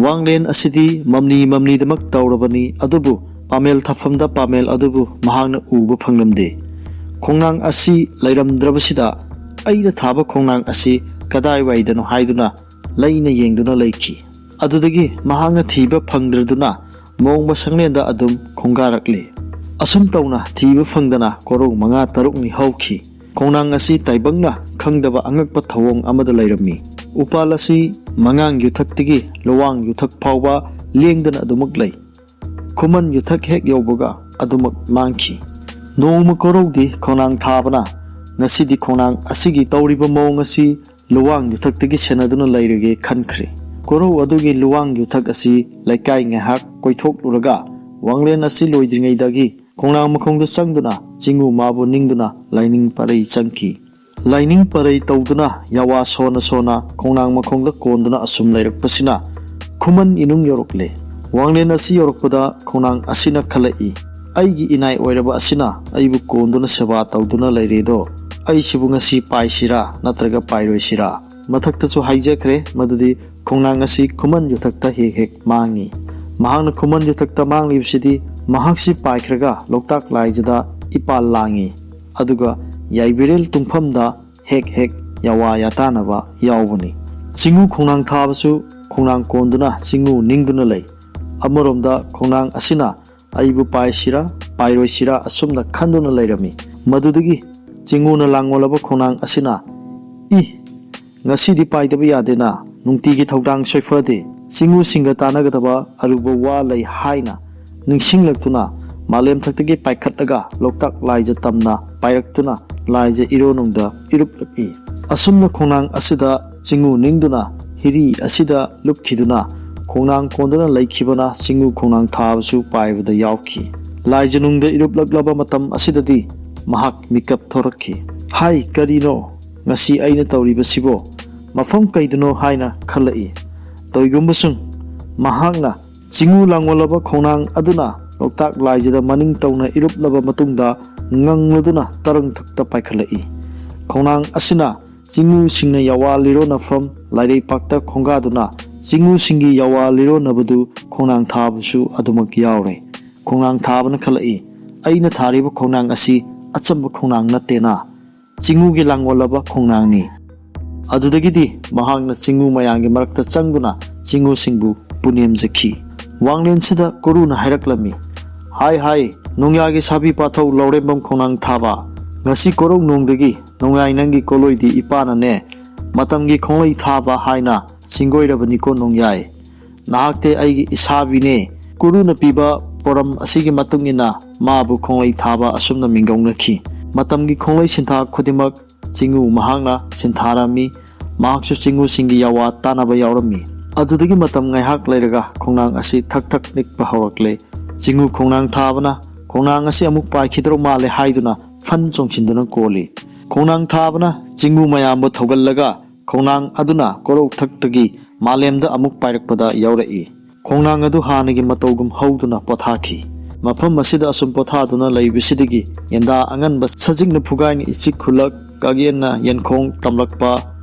ꯋꯥꯡꯂꯦꯟ ꯑꯁꯤꯗꯤ ꯃꯝꯂꯤ ꯃꯝꯂꯤꯗꯃꯛ ꯇꯧꯔꯕꯅꯤ, ꯑꯗꯨꯕꯨ ꯄꯥꯃꯦꯜ ꯊꯥꯐꯝꯗ ꯄꯥꯃꯦꯜ ꯑꯗꯨꯕꯨ ꯃꯍꯥꯛꯅ ꯎꯕ ꯐꯪꯂꯝꯗꯦ꯫ ꯈꯣꯡꯅꯥꯡ ꯑꯁꯤ ꯂꯩꯔꯝꯗ꯭ꯔꯕꯁꯤꯗ ꯑꯩꯅ ꯊꯥꯕ ꯈꯣꯡꯅꯥꯡ ꯑꯁꯤ ꯀꯗꯥꯏꯋꯥꯏꯗꯅꯣ ꯍꯥꯏꯗꯨꯅ ꯂꯩꯅ ꯌꯦꯡꯗꯨꯅ ꯂꯩꯈꯤ꯫ ꯑꯗꯨꯗꯒꯤ ꯃꯍꯥꯛꯅ ꯊꯤꯕ ꯐꯪꯗ꯭ꯔꯗꯨꯅ ꯃꯣꯡꯕ ꯁꯪꯂꯦꯟꯗ ꯑꯗꯨꯝ ꯈꯣꯡꯒꯥꯔꯛꯂꯤ꯫ ꯑꯁꯨꯝ ꯇꯧꯅ ꯊꯤꯕ ꯐꯪꯗꯅ ꯀꯣꯔꯧ ꯃꯉꯥ ꯇꯔꯨꯛꯅꯤ ꯍꯧꯈꯤ꯫ ꯈꯣꯡꯅꯥꯡ ꯑꯁꯤ ꯇꯥꯏꯕꯪꯅ ꯈꯪꯗꯕ ꯑꯉꯛꯄ ꯊꯧꯑꯣꯡ ꯑꯃꯗ ꯂꯩꯔꯝꯃꯤ꯫ ꯎꯄꯥꯜ ꯑꯁꯤ ꯃꯉꯥꯡ ꯌꯨꯊꯛꯇꯒꯤ ꯂꯨꯋꯥꯡ ꯌꯨꯊꯛ ꯐꯥꯎꯕ ꯂꯦꯡꯗꯅ ꯑꯗꯨꯃꯛ ꯂꯩ꯫ ꯈꯨꯃꯟ ꯌꯨꯊꯛ ꯍꯦꯛ ꯌꯧꯕꯒ ꯑꯗꯨꯃꯛ ꯃꯥꯡꯈꯤ꯫ ꯅꯣꯡꯃ ꯀꯣꯔꯧꯗꯤ ꯈꯣꯡꯅꯥꯡ ꯊꯥꯕꯅ, "ꯉꯁꯤꯗꯤ ꯈꯣꯡꯅꯥꯡ ꯑꯁꯤꯒꯤ ꯇꯧꯔꯤꯕ ꯃꯑꯣꯡ ꯑꯁꯤ ꯂꯨꯋꯥꯡ ꯌꯨꯊꯛꯇꯒꯤ ꯁꯦꯟꯅꯗꯨꯅ ꯂꯩꯔꯒꯦ" ꯈꯟꯈ꯭ꯔꯦ꯫ ꯀꯣꯔꯧ ꯑꯗꯨꯒꯤ ꯂꯨꯋꯥꯡ ꯌꯨꯊꯛ ꯑꯁꯤ ꯂꯩꯀꯥꯏ ꯉꯥꯏꯍꯥꯛ ꯀꯣꯏꯊꯣꯛꯂꯨꯔꯒ, ꯋꯥꯡꯂꯦꯟ ꯑꯁꯤ ꯂꯣꯏꯗ꯭ꯔꯤꯉꯩꯗꯒꯤ ꯈꯣꯡꯅꯥꯡ ꯃꯈꯣꯡꯗ ꯆꯪꯗꯨꯅ ꯆꯤꯡꯉꯨ ꯃꯥꯕꯨ ꯅꯤꯡꯗꯨꯅ ꯂꯥꯏꯅꯤꯡ ꯄꯔꯩ ꯆꯪꯈꯤ꯫ ꯂꯥꯏꯅꯤꯡ ꯄꯔꯩ ꯇꯧꯗꯨꯅ ꯌꯥꯋꯥ ꯁꯣꯟꯅ ꯁꯣꯟꯅ ꯈꯣꯡꯅꯥꯡ ꯃꯈꯣꯡꯗ ꯀꯣꯟꯗꯨꯅ ꯑꯁꯨꯝ ꯂꯩꯔꯛꯄꯁꯤꯅ ꯈꯨꯃꯟ ꯏꯅꯨꯡ ꯌꯧꯔꯛꯂꯦ꯫ ꯋꯥꯡꯂꯦꯟ ꯑꯁꯤ ꯌꯧꯔꯛꯄꯗ ꯈꯣꯡꯅꯥꯡ ꯑꯁꯤꯅ ꯈꯜꯂꯛꯏ, "ꯑꯩꯒꯤ ꯏꯅꯥꯏ ꯑꯣꯏꯔꯕ ꯑꯁꯤꯅ ꯑꯩꯕꯨ ꯀꯣꯟꯗꯨꯅ ꯁꯦꯕꯥ ꯇꯧꯗꯨꯅ ꯂꯩꯔꯦꯗꯣ, ꯑꯩꯁꯤꯕꯨ ꯉꯁꯤ ꯄꯥꯏꯁꯤꯔꯥ ꯅꯠꯇ꯭ꯔꯒ ꯄꯥꯏꯔꯣꯏꯁꯤꯔꯥ?" ꯃꯊꯛꯇꯁꯨ ꯍꯥꯏꯖꯈ꯭ꯔꯦ ꯃꯗꯨꯗꯤ ꯈꯣꯡꯅꯥꯡ ꯑꯁꯤ ꯈꯨꯃꯟ ꯌꯨꯊꯛꯇ ꯍꯦꯛ ꯍꯦꯛ ꯃꯥꯡꯉꯤ꯫ ꯃꯍꯥꯛꯅ ꯈꯨꯃꯟ ꯌꯨꯊꯛꯇ ꯃꯥꯡꯂꯤꯕꯁꯤꯗꯤ ꯃꯍꯥꯛꯁꯤ ꯄꯥꯏꯈ꯭ꯔꯒ ꯂꯣꯛꯇꯥꯛ ꯂꯥꯏꯖꯗ ꯏꯄꯥꯜ ꯂꯥꯡꯉꯤ꯫ ꯑꯗꯨꯒ ꯌꯥꯏꯕꯤꯔꯦꯜ ꯇꯨꯡꯐꯝꯗ ꯍꯦꯛ ꯍꯦꯛ ꯌꯥꯋꯥ ꯌꯥꯇꯥꯅꯕ ꯌꯥꯎꯕꯅꯤ꯫ ꯆꯤꯡꯉꯨ ꯈꯣꯡꯅꯥꯡ ꯊꯥꯕꯁꯨ ꯈꯣꯡꯅꯥꯡ ꯀꯣꯟꯗꯨꯅ ꯆꯤꯡꯉꯨ ꯅꯤꯡꯗꯨꯅ ꯂꯩ꯫ ꯑꯃꯔꯣꯝꯗ ꯈꯣꯡꯅꯥꯡ ꯑꯁꯤꯅ ꯑꯩꯕꯨ ꯄꯥꯏꯁꯤꯔꯥ ꯄꯥꯏꯔꯣꯏꯁꯤꯔꯥ ꯑꯁꯨꯝꯅ ꯈꯟꯗꯨꯅ ꯂꯩꯔꯝꯃꯤ꯫ ꯃꯗꯨꯗꯒꯤ ꯆꯤꯡꯉꯨꯅ ꯂꯥꯡꯒꯣꯜꯂꯕ ꯈꯣꯡꯅꯥꯡ ꯑꯁꯤꯅ, "ꯏ, ꯉꯁꯤꯗꯤ ꯄꯥꯏꯗꯕ ꯌꯥꯗꯦꯅ, ꯅꯨꯡꯇꯤꯒꯤ ꯊꯧꯗꯥꯡ ꯁꯣꯏꯐꯗꯦ, ꯆꯤꯡꯉꯨꯁꯤꯡꯒ ꯇꯥꯟꯅꯒꯗꯕ ꯑꯔꯨꯕ ꯋꯥ ꯂꯩ" ꯍꯥꯏꯅ ꯅꯤꯡꯁꯤꯡꯂꯛꯇꯨꯅ ꯃꯥꯂꯦꯝ ꯊꯛꯇꯒꯤ ꯄꯥꯏꯈꯠꯂꯒ ꯂꯣꯛꯇꯥꯛ ꯂꯥꯏꯖ ꯇꯝꯅ ꯄꯥꯏꯔꯛꯇꯨꯅ ꯂꯥꯏꯖ ꯏꯔꯣꯅꯨꯡꯗ ꯏꯔꯨꯞꯂꯛꯏ꯫ ꯑꯁꯨꯝꯅ ꯈꯣꯡꯅꯥꯡ ꯑꯁꯤꯗ ꯆꯤꯡꯉꯨ ꯅꯤꯡꯗꯨꯅ ꯍꯤꯔꯤ ꯑꯁꯤꯗ ꯂꯨꯞꯈꯤꯗꯨꯅ ꯈꯣꯡꯅꯥꯡ ꯀꯣꯟꯗꯨꯅ ꯂꯩꯈꯤꯕꯅ ꯆꯤꯡꯉꯨ ꯈꯣꯡꯅꯥꯡ ꯊꯥꯕꯁꯨ ꯄꯥꯏꯕꯗ ꯌꯥꯎꯈꯤ꯫ ꯂꯥꯏꯖꯅꯨꯡꯗ ꯏꯔꯨꯞꯂꯛꯂꯕ ꯃꯇꯝ ꯑꯁꯤꯗꯗꯤ ꯃꯍꯥꯛ ꯃꯤꯀꯞ ꯊꯣꯔꯛꯈꯤ꯫ "ꯍꯥꯏ, ꯀꯔꯤꯅꯣ ꯉꯁꯤ ꯑꯩꯅ ꯇꯧꯔꯤꯕꯁꯤꯕꯣ? ꯃꯐꯝ ꯀꯩꯗꯅꯣ?" ꯍꯥꯏꯅ ꯈꯜꯂꯛꯏ꯫ ꯇꯧꯏꯒꯨꯝꯕꯁꯨꯡ ꯃꯍꯥꯛꯅ ꯆꯤꯡꯉꯨ ꯂꯥꯡꯒꯣꯜꯂꯕ ꯈꯣꯡꯅꯥꯡ ꯑꯗꯨꯅ ꯂꯣꯛꯇꯥꯛ ꯂꯥꯏꯖꯗ ꯃꯅꯤꯡ ꯇꯧꯅ ꯏꯔꯨꯞꯂꯕ ꯃꯇꯨꯡꯗ ꯉꯪꯂꯗꯨꯅ ꯇꯔꯪ ꯊꯛꯇ ꯄꯥꯏꯈꯠꯂꯛꯏ꯫ ꯈꯣꯡꯅꯥꯡ ꯑꯁꯤꯅ ꯆꯤꯡꯉꯨꯁꯤꯡꯅ ꯌꯥꯋꯥ ꯂꯤꯔꯣꯟꯅꯐꯝ ꯂꯥꯏꯔꯩꯄꯥꯛꯇ ꯈꯣꯡꯒꯥꯗꯨꯅ ꯆꯤꯡꯉꯨꯁꯤꯡꯒꯤ ꯌꯥꯋꯥ ꯂꯤꯔꯣꯟꯅꯕꯗꯨ ꯈꯣꯡꯅꯥꯡ ꯊꯥꯕꯁꯨ ꯑꯗꯨꯃꯛ ꯌꯥꯎꯔꯦ꯫ ꯈꯣꯡꯅꯥꯡ ꯊꯥꯕꯅ ꯈꯜꯂꯛꯏ, "ꯑꯩꯅ ꯊꯥꯔꯤꯕ ꯈꯣꯡꯅꯥꯡ ꯑꯁꯤ ꯑꯆꯝꯕ ꯈꯣꯡꯅꯥꯡ ꯅꯠꯇꯦꯅ, ꯆꯤꯡꯉꯨꯒꯤ ꯂꯥꯡꯒꯣꯜꯂꯕ ꯈꯣꯡꯅꯥꯡꯅꯤ"꯫ ꯑꯗꯨꯗꯒꯤꯗꯤ ꯃꯍꯥꯛꯅ ꯆꯤꯡꯉꯨ ꯃꯌꯥꯝꯒꯤ ꯃꯔꯛꯇ ꯆꯪꯗꯨꯅ ꯆꯤꯡꯉꯨꯁꯤꯡꯕꯨ ꯄꯨꯅꯦꯝꯖꯈꯤ꯫ ꯋꯥꯡꯂꯦꯟꯁꯤꯗ ꯀꯨꯔꯨꯅ ꯍꯥꯏꯔꯛꯂꯝꯃꯤ, "ꯍꯥꯏ ꯍꯥꯏ, ꯅꯣꯡꯌꯥꯒꯤ ꯁꯥꯕꯤ ꯄꯥꯊꯧ ꯂꯧꯔꯦꯝꯕꯝ ꯈꯣꯡꯅꯥꯡ ꯊꯥꯕ, ꯉꯁꯤ ꯀꯣꯔꯧꯅꯨꯡꯗꯒꯤ ꯅꯣꯡꯌꯥꯏ ꯅꯪꯒꯤ ꯀꯣꯂꯣꯏꯗꯤ ꯏꯄꯥꯅꯅꯦ ꯃꯇꯝꯒꯤ ꯈꯣꯡꯂꯩ ꯊꯥꯕ ꯍꯥꯏꯅ ꯁꯤꯡꯒꯣꯏꯔꯕꯅꯤꯀꯣ ꯅꯣꯡꯌꯥꯏ꯫ ꯅꯍꯥꯛꯇꯤ ꯑꯩꯒꯤ ꯏꯁꯥꯕꯤꯅꯦ꯫" ꯀꯨꯔꯨꯅ ꯄꯤꯕ ꯄꯣꯔꯝ ꯑꯁꯤꯒꯤ ꯃꯇꯨꯡ ꯏꯟꯅ ꯃꯥꯕꯨ ꯈꯣꯡꯂꯩ ꯊꯥꯕ ꯑꯁꯨꯝꯅ ꯃꯤꯡꯒꯧꯅꯈꯤ꯫ ꯃꯇꯝꯒꯤ ꯈꯣꯡꯂꯩ ꯁꯤꯟꯊꯥ ꯈꯨꯗꯤꯡꯃꯛ ꯆꯤꯡꯉꯨ ꯃꯍꯥꯛꯅ ꯁꯤꯟꯊꯥꯔꯝꯃꯤ꯫ ꯃꯍꯥꯛꯁꯨ ꯆꯤꯡꯉꯨꯁꯤꯡꯒꯤ ꯌꯥꯋꯥ ꯇꯥꯅꯕ ꯌꯥꯎꯔꯝꯃꯤ꯫ ꯑꯗꯨꯗꯒꯤ ꯃꯇꯝ ꯉꯥꯏꯍꯥꯛ ꯂꯩꯔꯒ ꯈꯣꯡꯅꯥꯡ ꯑꯁꯤ ꯊꯛ ꯊꯛ ꯅꯤꯛꯄ ꯍꯧꯔꯛꯂꯦ꯫ ꯆꯤꯡꯉꯨ ꯈꯣꯡꯅꯥꯡ ꯊꯥꯕꯅ ꯈꯣꯡꯅꯥꯡ ꯑꯁꯤ ꯑꯃꯨꯛ ꯄꯥꯏꯈꯤꯗꯧ ꯃꯥꯜꯂꯦ ꯍꯥꯏꯗꯨꯅ ꯐꯟ ꯆꯣꯡꯁꯤꯟꯗꯨꯅ ꯀꯣꯜꯂꯤ꯫ ꯈꯣꯡꯅꯥꯡ ꯊꯥꯕꯅ ꯆꯤꯡꯉꯨ ꯃꯌꯥꯝꯕꯨ ꯊꯧꯒꯜꯂꯒ ꯈꯣꯡꯅꯥꯡ ꯑꯗꯨꯅ ꯀꯣꯔꯧꯊꯛꯇꯒꯤ ꯃꯥꯂꯦꯝꯗ ꯑꯃꯨꯛ ꯄꯥꯏꯔꯛꯄꯗ ꯌꯥꯎꯔꯛꯏ꯫ ꯈꯣꯡꯅꯥꯡ ꯑꯗꯨ ꯍꯥꯟꯅꯒꯤ ꯃꯇꯧꯒꯨꯝ ꯍꯧꯗꯨꯅ ꯄꯣꯊꯥꯈꯤ꯫ ꯃꯐꯝ ꯑꯁꯤꯗ ꯑꯁꯨꯝ ꯄꯣꯊꯥꯗꯨꯅ ꯂꯩꯕꯁꯤꯗꯒꯤ ꯌꯦꯟꯗꯥ ꯑꯉꯟꯕ ꯁꯖꯤꯛꯅ ꯐꯨꯒꯥꯏꯅ ꯏꯆꯤꯛ ꯈꯨꯜꯂꯛ, ꯀꯥꯒꯦꯟꯅ ꯌꯦꯟꯈꯣꯡ ꯇꯝꯂꯛꯄ,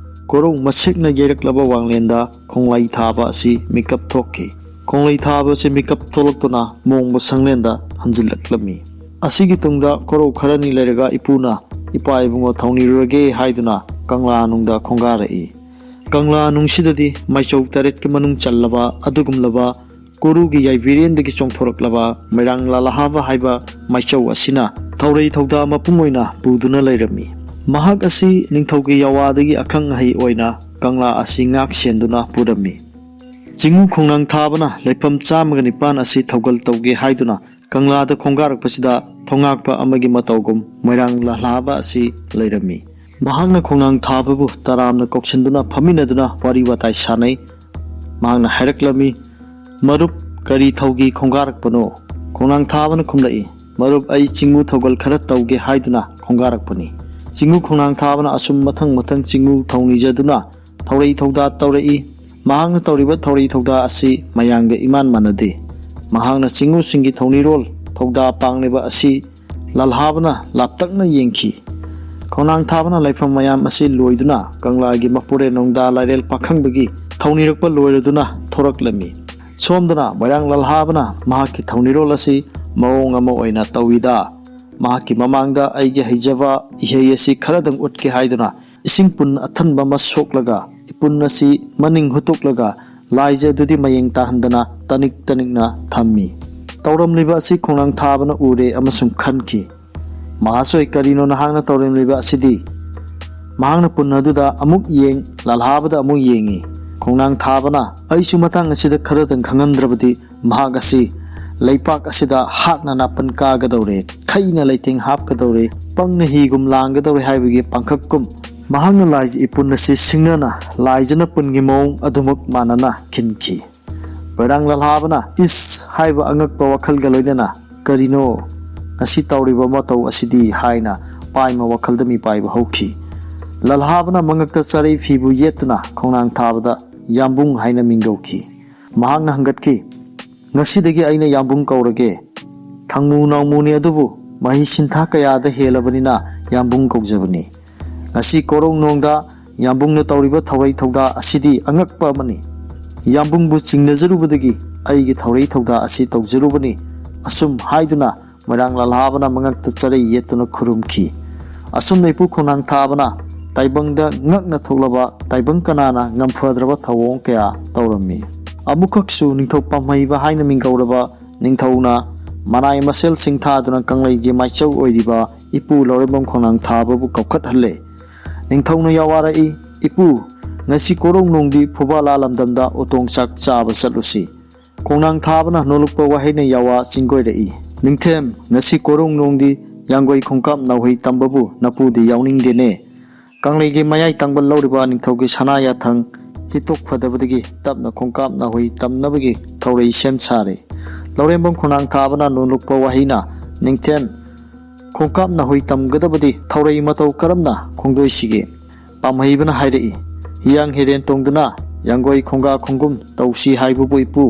ꯀꯣꯔꯧ ꯃꯁꯦꯛꯅ ꯌꯩꯔꯛꯂꯕ ꯋꯥꯡꯂꯦꯟꯗ ꯈꯣꯡꯂꯩ ꯊꯥꯕ ꯑꯁꯤ ꯃꯤꯀꯞ ꯊꯣꯛꯈꯤ꯫ ꯈꯣꯡꯂꯩ ꯊꯥꯕ ꯑꯁꯤ ꯃꯤꯀꯞ ꯊꯣꯛꯂꯛꯇꯨꯅ ꯃꯣꯡꯕ ꯁꯪꯂꯦꯟꯗ ꯍꯟꯖꯤꯜꯂꯛꯂꯝꯃꯤ꯫ ꯑꯁꯤꯒꯤ ꯇꯨꯡꯗ ꯀꯣꯔꯧ ꯈꯔꯅꯤ ꯂꯩꯔꯒ ꯏꯄꯨꯅ ꯏꯄꯥ ꯏꯕꯨꯡꯉꯣ ꯊꯧꯅꯤꯔꯨꯔꯒꯦ ꯍꯥꯏꯗꯨꯅ ꯀꯪꯂꯥ ꯅꯨꯡꯗ ꯈꯣꯡꯒꯥꯔꯛꯏ꯫ ꯀꯪꯂꯥ ꯅꯨꯡꯁꯤꯗꯗꯤ ꯃꯥꯏꯆꯧ ꯇꯔꯦꯠꯀꯤ ꯃꯅꯨꯡ ꯆꯜꯂꯕ ꯑꯗꯨꯒꯨꯝꯂꯕ ꯀꯣꯔꯨꯒꯤ ꯌꯥꯏꯕꯤꯔꯦꯟꯗꯒꯤ ꯆꯣꯡꯊꯣꯔꯛꯂꯕ ꯃꯣꯏꯔꯥꯡ ꯂꯥꯂꯍꯥꯕ ꯍꯥꯏꯕ ꯃꯥꯏꯆꯧ ꯑꯁꯤꯅ ꯊꯧꯔꯩ ꯊꯧꯗꯥ ꯃꯄꯨꯡ ꯑꯣꯏꯅ ꯄꯨꯗꯨꯅ ꯂꯩꯔꯝꯃꯤ꯫ ꯃꯍꯥꯛ ꯑꯁꯤ ꯅꯤꯡꯊꯧꯒꯤ ꯌꯥꯋꯥꯗꯒꯤ ꯑꯈꯪ ꯑꯍꯩ ꯑꯣꯏꯅ ꯀꯪꯂꯥ ꯑꯁꯤ ꯉꯥꯛ ꯁꯦꯟꯗꯨꯅ ꯄꯨꯔꯝꯃꯤ꯫ ꯆꯤꯡꯉꯨ ꯈꯣꯡꯅꯥꯡ ꯊꯥꯕꯅ ꯂꯩꯐꯝ ꯆꯥꯝꯃꯒ ꯅꯤꯄꯥꯟ ꯑꯁꯤ ꯊꯧꯒꯜ ꯇꯧꯒꯦ ꯍꯥꯏꯗꯨꯅ ꯀꯪꯂꯥꯗ ꯈꯣꯡꯒꯥꯔꯛꯄꯁꯤꯗ ꯊꯣꯉꯥꯛꯄ ꯑꯃꯒꯤ ꯃꯇꯧꯒꯨꯝ ꯃꯣꯏꯔꯥꯡ ꯂꯥꯂꯍꯥꯕ ꯑꯁꯤ ꯂꯩꯔꯝꯃꯤ꯫ ꯃꯍꯥꯛꯅ ꯈꯣꯡꯅꯥꯡ ꯊꯥꯕꯕꯨ ꯇꯔꯥꯝꯅ ꯀꯧꯁꯤꯟꯗꯨꯅ ꯐꯝꯃꯤꯟꯅꯗꯨꯅ ꯋꯥꯔꯤ ꯋꯥꯇꯥꯏ ꯁꯥꯟꯅꯩ꯫ ꯃꯍꯥꯛꯅ ꯍꯥꯏꯔꯛꯂꯝꯃꯤ, "ꯃꯔꯨꯞ, ꯀꯔꯤ ꯊꯧꯒꯤ ꯈꯣꯡꯒꯥꯔꯛꯄꯅꯣ?" ꯈꯣꯡꯅꯥꯡ ꯊꯥꯕꯅ ꯈꯨꯝꯂꯛꯏ, "ꯃꯔꯨꯞ, ꯑꯩ ꯆꯤꯡꯉꯨ ꯊꯧꯒꯜ ꯈꯔ ꯇꯧꯒꯦ ꯍꯥꯏꯗꯨꯅ ꯈꯣꯡꯒꯥꯔꯛꯄꯅꯤ꯫" ꯆꯤꯡꯉꯨ ꯈꯣꯡꯅꯥꯡ ꯊꯥꯕꯅ ꯑꯁꯨꯝ ꯃꯊꯪ ꯃꯊꯪ ꯆꯤꯡꯉꯨ ꯊꯧꯅꯤꯖꯗꯨꯅ ꯊꯧꯔꯩ ꯊꯧꯗꯥ ꯇꯧꯔꯛꯏ꯫ ꯃꯍꯥꯛꯅ ꯇꯧꯔꯤꯕ ꯊꯧꯔꯩ ꯊꯧꯗꯥ ꯑꯁꯤ ꯃꯌꯥꯝꯒ ꯏꯃꯥꯟ ꯃꯥꯟꯅꯗꯦ꯫ ꯃꯍꯥꯛꯅ ꯆꯤꯡꯉꯨꯁꯤꯡꯒꯤ ꯊꯧꯅꯤꯔꯣꯜ ꯊꯧꯗꯥ ꯄꯥꯡꯂꯤꯕ ꯑꯁꯤ ꯂꯥꯜꯍꯥꯕꯅ ꯂꯥꯞꯇꯛꯅ ꯌꯦꯡꯈꯤ꯫ ꯈꯣꯡꯅꯥꯡ ꯊꯥꯕꯅ ꯂꯥꯏꯐꯝ ꯃꯌꯥꯝ ꯑꯁꯤ ꯂꯣꯏꯗꯨꯅ ꯀꯪꯂꯥꯒꯤ ꯃꯄꯨꯔꯦꯟ ꯅꯣꯡꯗꯥ ꯂꯥꯏꯔꯦꯜ ꯄꯥꯈꯪꯕꯒꯤ ꯊꯧꯅꯤꯔꯛꯄ ꯂꯣꯏꯔꯗꯨꯅ ꯊꯣꯔꯛꯂꯝꯃꯤ꯫ ꯁꯣꯝꯗꯅ ꯃꯣꯏꯔꯥꯡ ꯂꯥꯜꯍꯥꯕꯅ ꯃꯍꯥꯛꯀꯤ ꯊꯧꯅꯤꯔꯣꯜ ꯑꯁꯤ ꯃꯑꯣꯡ ꯑꯃ ꯑꯣꯏꯅ ꯇꯧꯏꯗ꯫ ꯃꯍꯥꯛꯀꯤ ꯃꯃꯥꯡꯗ ꯑꯩꯒꯤ ꯍꯩꯖꯕ ꯏꯍꯩ ꯑꯁꯤ ꯈꯔꯗꯪ ꯎꯠꯀꯦ ꯍꯥꯏꯗꯨꯅ ꯏꯁꯤꯡ ꯄꯨꯟ ꯑꯊꯟꯕ ꯑꯃ ꯁꯣꯛꯂꯒ ꯏꯄꯨꯟ ꯑꯁꯤ ꯃꯅꯤꯡ ꯍꯨꯠꯇꯣꯛꯂꯒ ꯂꯥꯏꯖ ꯑꯗꯨꯗꯤ ꯃꯌꯦꯡ ꯇꯥꯍꯟꯗꯅ ꯇꯅꯤꯛ ꯇꯅꯤꯛꯅ ꯊꯝꯃꯤ꯫ ꯇꯧꯔꯝꯂꯤꯕ ꯑꯁꯤ ꯈꯣꯡꯅꯥꯡ ꯊꯥꯕꯅ ꯎꯔꯦ ꯑꯃꯁꯨꯡ ꯈꯟꯈꯤ, "ꯃꯍꯥꯁꯣꯏ, ꯀꯔꯤꯅꯣ ꯅꯍꯥꯛꯅ ꯇꯧꯔꯝꯂꯤꯕ ꯑꯁꯤꯗꯤ?" ꯃꯍꯥꯛꯅ ꯄꯨꯟ ꯑꯗꯨꯗ ꯑꯃꯨꯛ ꯌꯦꯡ, ꯂꯥꯜꯍꯥꯕꯗ ꯑꯃꯨꯛ ꯌꯦꯡꯉꯤ꯫ ꯈꯣꯡꯅꯥꯡ ꯊꯥꯕꯅ, "ꯑꯩꯁꯨ ꯃꯇꯥꯡ ꯑꯁꯤꯗ ꯈꯔꯗꯪ ꯈꯪꯍꯟꯗ꯭ꯔꯕꯗꯤ ꯃꯍꯥꯛ ꯑꯁꯤ ꯂꯩꯄꯥꯛ ꯑꯁꯤꯗ ꯍꯥꯠꯅ ꯅꯥꯄꯟ ꯀꯥꯒꯗꯧꯔꯦ, ꯈꯩꯅ ꯂꯩꯇꯦꯡ ꯍꯥꯞꯀꯗꯧꯔꯦ, ꯄꯪꯅ ꯍꯤꯒꯨꯝ ꯂꯥꯡꯒꯗꯧꯔꯦ" ꯍꯥꯏꯕꯒꯤ ꯄꯥꯡꯈꯛꯀꯨꯝ ꯃꯍꯥꯛꯅ ꯂꯥꯏꯖ ꯏꯄꯨꯟ ꯑꯁꯤ ꯁꯤꯡꯅꯅ ꯂꯥꯏꯖꯅ ꯄꯨꯟꯒꯤ ꯃꯑꯣꯡ ꯑꯗꯨꯃꯛ ꯃꯥꯟꯅꯅ ꯈꯤꯟꯈꯤ꯫ ꯃꯣꯏꯔꯥꯡ ꯂꯥꯜꯍꯥꯕꯅ "ꯏꯁ" ꯍꯥꯏꯕ ꯑꯉꯛꯄ ꯋꯥꯈꯜꯒ ꯂꯣꯏꯅꯅ, "ꯀꯔꯤꯅꯣ? ꯉꯁꯤ ꯇꯧꯔꯤꯕ ꯃꯇꯧ ꯑꯁꯤꯗꯤ?" ꯍꯥꯏꯅ ꯄꯥꯏꯃ ꯋꯥꯈꯜꯗ ꯃꯤꯄꯥꯏꯕ ꯍꯧꯈꯤ꯫ ꯂꯥꯜꯍꯥꯕꯅ ꯃꯉꯛꯇ ꯆꯔꯩ ꯐꯤꯕꯨ ꯌꯦꯠꯇꯨꯅ ꯈꯣꯡꯅꯥꯡ ꯊꯥꯕꯗ ꯌꯥꯝꯕꯨꯡ ꯍꯥꯏꯅ ꯃꯤꯡꯒꯧꯈꯤ꯫ ꯃꯍꯥꯛꯅ ꯍꯪꯒꯠꯈꯤ, "ꯉꯁꯤꯗꯒꯤ ꯑꯩꯅ ꯌꯥꯝꯕꯨꯡ ꯀꯧꯔꯒꯦ꯫ ꯊꯪꯃꯨ ꯅꯥꯎꯃꯨꯅꯤ, ꯑꯗꯨꯕꯨ ꯃꯍꯩ ꯁꯤꯟꯊꯥ ꯀꯌꯥꯗ ꯍꯦꯜꯂꯕꯅꯤꯅ ꯌꯥꯝꯕꯨꯡ ꯀꯧꯖꯕꯅꯤ꯫ ꯉꯁꯤ ꯀꯣꯔꯧꯅꯣꯡꯗ ꯌꯥꯝꯕꯨꯡꯅ ꯇꯧꯔꯤꯕ ꯊꯧꯔꯩ ꯊꯧꯗꯥ ꯑꯁꯤꯗꯤ ꯑꯉꯛꯄ ꯑꯃꯅꯤ꯫ ꯌꯥꯝꯕꯨꯡꯕꯨ ꯆꯤꯡꯅꯖꯔꯨꯕꯗꯒꯤ ꯑꯩꯒꯤ ꯊꯧꯔꯩ ꯊꯧꯗꯥ ꯑꯁꯤ ꯇꯧꯖꯔꯨꯕꯅꯤ"꯫ ꯑꯁꯨꯝ ꯍꯥꯏꯗꯨꯅ ꯃꯣꯏꯔꯥꯡ ꯂꯥꯜꯍꯥꯕꯅ ꯃꯉꯛꯇ ꯆꯔꯩ ꯌꯦꯠꯇꯨꯅ ꯈꯨꯔꯨꯝꯈꯤ꯫ ꯑꯁꯨꯝꯅ ꯏꯄꯨ ꯈꯣꯡꯅꯥꯡ ꯊꯥꯕꯅ ꯇꯥꯏꯕꯪꯗ ꯉꯛꯅ ꯊꯣꯛꯂꯕ ꯇꯥꯏꯕꯪ ꯀꯅꯥꯅ ꯉꯝꯐꯗ꯭ꯔꯕ ꯊꯧꯑꯣꯡ ꯀꯌꯥ ꯇꯧꯔꯝꯃꯤ꯫ ꯑꯃꯨꯛꯈꯛꯁꯨ ꯅꯤꯡꯊꯧ ꯄꯥꯝꯍꯩꯕ ꯍꯥꯏꯅ ꯃꯤꯡꯒꯧꯔꯕ ꯅꯤꯡꯊꯧꯅ ꯃꯅꯥꯏ ꯃꯁꯦꯜꯁꯤꯡ ꯊꯥꯗꯨꯅ ꯀꯪꯂꯩꯒꯤ ꯃꯥꯏꯆꯧ ꯑꯣꯏꯔꯤꯕ ꯏꯄꯨ ꯂꯧꯔꯦꯝꯕꯝ ꯈꯣꯡꯅꯥꯡ ꯊꯥꯕꯕꯨ ꯀꯧꯈꯠꯍꯜꯂꯦ꯫ ꯅꯤꯡꯊꯧꯅ ꯌꯥꯋꯥꯔꯛꯏ, "ꯏꯄꯨ, ꯉꯁꯤ ꯀꯣꯔꯧꯅꯣꯡꯗꯤ ꯐꯨꯕꯥꯂꯥ ꯂꯝꯗꯝꯗ ꯎꯇꯣꯡ ꯆꯥꯛ ꯆꯥꯕ ꯆꯠꯂꯨꯁꯤ"꯫ ꯈꯣꯡꯅꯥꯡ ꯊꯥꯕꯅ ꯅꯣꯜꯂꯨꯛꯄ ꯋꯥꯍꯩꯅ ꯌꯥꯋꯥ ꯆꯤꯡꯒꯣꯏꯔꯛꯏ, "ꯅꯤꯡꯊꯦꯝ, ꯉꯁꯤ ꯀꯣꯔꯧꯅꯣꯡꯗꯤ ꯌꯥꯡꯒꯣꯏ ꯈꯣꯡꯀꯥꯞ ꯅꯥꯍꯨꯏ ꯇꯝꯕꯕꯨ ꯅꯄꯨꯗꯤ ꯌꯥꯎꯅꯤꯡꯗꯦꯅꯦ"꯫ ꯀꯪꯂꯩꯒꯤ ꯃꯌꯥꯏ ꯇꯥꯡꯕ ꯂꯧꯔꯤꯕ ꯅꯤꯡꯊꯧꯒꯤ ꯁꯅꯥ ꯌꯥꯊꯪ ꯍꯤꯠꯇꯣꯛ ꯐꯗꯕꯗꯒꯤ ꯇꯞꯅ ꯈꯣꯡꯀꯥꯞ ꯅꯥꯍꯨꯏ ꯇꯝꯅꯕꯒꯤ ꯊꯧꯔꯩ ꯁꯦꯝ ꯁꯥꯔꯦ꯫ ꯂꯧꯔꯦꯝꯕꯝ ꯈꯣꯡꯅꯥꯡ ꯊꯥꯕꯅ ꯅꯣꯜꯂꯨꯛꯄ ꯋꯥꯍꯩꯅ, "ꯅꯤꯡꯊꯦꯝ, ꯈꯣꯡꯀꯥꯞ ꯅꯥꯍꯨꯏ ꯇꯝꯒꯗꯕꯗꯤ ꯊꯧꯔꯩ ꯃꯇꯧ ꯀꯔꯝꯅ ꯈꯣꯡꯗꯣꯏꯁꯤꯒꯦ?" ꯄꯥꯝꯍꯩꯕꯅ ꯍꯥꯏꯔꯛꯏ, "ꯍꯤꯌꯥꯡ ꯍꯤꯔꯦꯟ ꯇꯣꯡꯗꯨꯅ ꯌꯥꯡꯒꯣꯏ ꯈꯣꯡꯒꯥ ꯈꯣꯡꯒꯨꯝ ꯇꯧꯁꯤ ꯍꯥꯏꯕꯕꯨ ꯏꯄꯨ,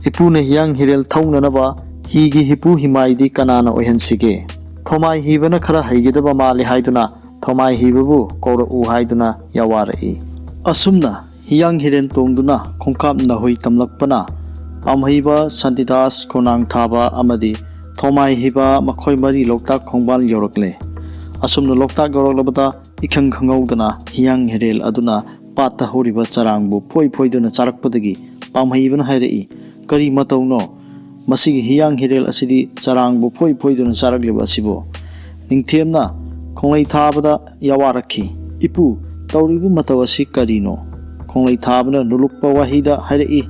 ꯏꯄꯨꯅ ꯍꯤꯌꯥꯡ ꯍꯤꯔꯦꯜ ꯊꯧꯅꯅꯕ ꯍꯤꯒꯤ ꯍꯤꯄꯨ ꯍꯤꯃꯥꯏꯗꯤ ꯀꯅꯥꯅ ꯑꯣꯏꯍꯟꯁꯤꯒꯦ? ꯊꯣꯃꯥꯏ ꯍꯤꯕꯅ ꯈꯔ ꯍꯩꯒꯗꯕ ꯃꯥꯜꯂꯤ" ꯍꯥꯏꯗꯨꯅ ꯊꯣꯃꯥꯏ ꯍꯤꯕꯕꯨ ꯀꯧꯔꯛꯎ ꯍꯥꯏꯗꯨꯅ ꯌꯥꯋꯥꯔꯛꯏ꯫ ꯑꯁꯨꯝꯅ ꯍꯤꯌꯥꯡ ꯍꯤꯔꯦꯟ ꯇꯣꯡꯗꯨꯅ ꯈꯣꯡꯀꯥꯞ ꯅꯥꯍꯨꯏ ꯇꯝꯂꯛꯄꯅ ꯄꯥꯝꯍꯩꯕ, ꯁꯥꯟꯇꯤꯗꯥꯁ, ꯈꯣꯡꯅꯥꯡ ꯊꯥꯕ ꯑꯃꯗꯤ ꯊꯣꯃꯥꯏ ꯍꯤꯕ ꯃꯈꯣꯏ ꯃꯔꯤ ꯂꯣꯛꯇꯥꯛ ꯈꯣꯡꯕꯥꯜ ꯌꯧꯔꯛꯂꯦ꯫ ꯑꯁꯨꯝꯅ ꯂꯣꯛꯇꯥꯛ ꯌꯧꯔꯛꯂꯕꯗ ꯏꯈꯪ ꯈꯪꯍꯧꯗꯅ ꯍꯤꯌꯥꯡ ꯍꯤꯔꯦꯜ ꯑꯗꯨꯅ ꯄꯥꯠꯇ ꯍꯧꯔꯤꯕ ꯆꯔꯥꯡꯕꯨ ꯐꯣꯏ ꯐꯣꯏꯗꯨꯅ ꯆꯥꯔꯛꯄꯗꯒꯤ ꯄꯥꯝꯍꯩꯕꯅ ꯍꯥꯏꯔꯛꯏ, "ꯀꯔꯤ ꯃꯇꯧꯅꯣ? ꯃꯁꯤꯒꯤ ꯍꯤꯌꯥꯡ ꯍꯤꯔꯦꯜ ꯑꯁꯤꯗꯤ ꯆꯔꯥꯡꯕꯨ ꯐꯣꯏ ꯐꯣꯏꯗꯨꯅ ꯆꯥꯔꯛꯂꯤꯕ ꯑꯁꯤꯕꯨ?" ꯅꯤꯡꯊꯦꯝꯅ ꯈꯣꯡꯂꯩ ꯊꯥꯕꯗ ꯌꯥꯋꯥꯔꯛꯈꯤ, "ꯏꯄꯨ, ꯇꯧꯔꯤꯕ ꯃꯇꯧ ꯑꯁꯤ ꯀꯔꯤꯅꯣ?" ꯈꯣꯡꯂꯩ ꯊꯥꯕꯅ ꯅꯨꯂꯨꯛꯄ ꯋꯥꯍꯩꯗ ꯍꯥꯏꯔꯛꯏ,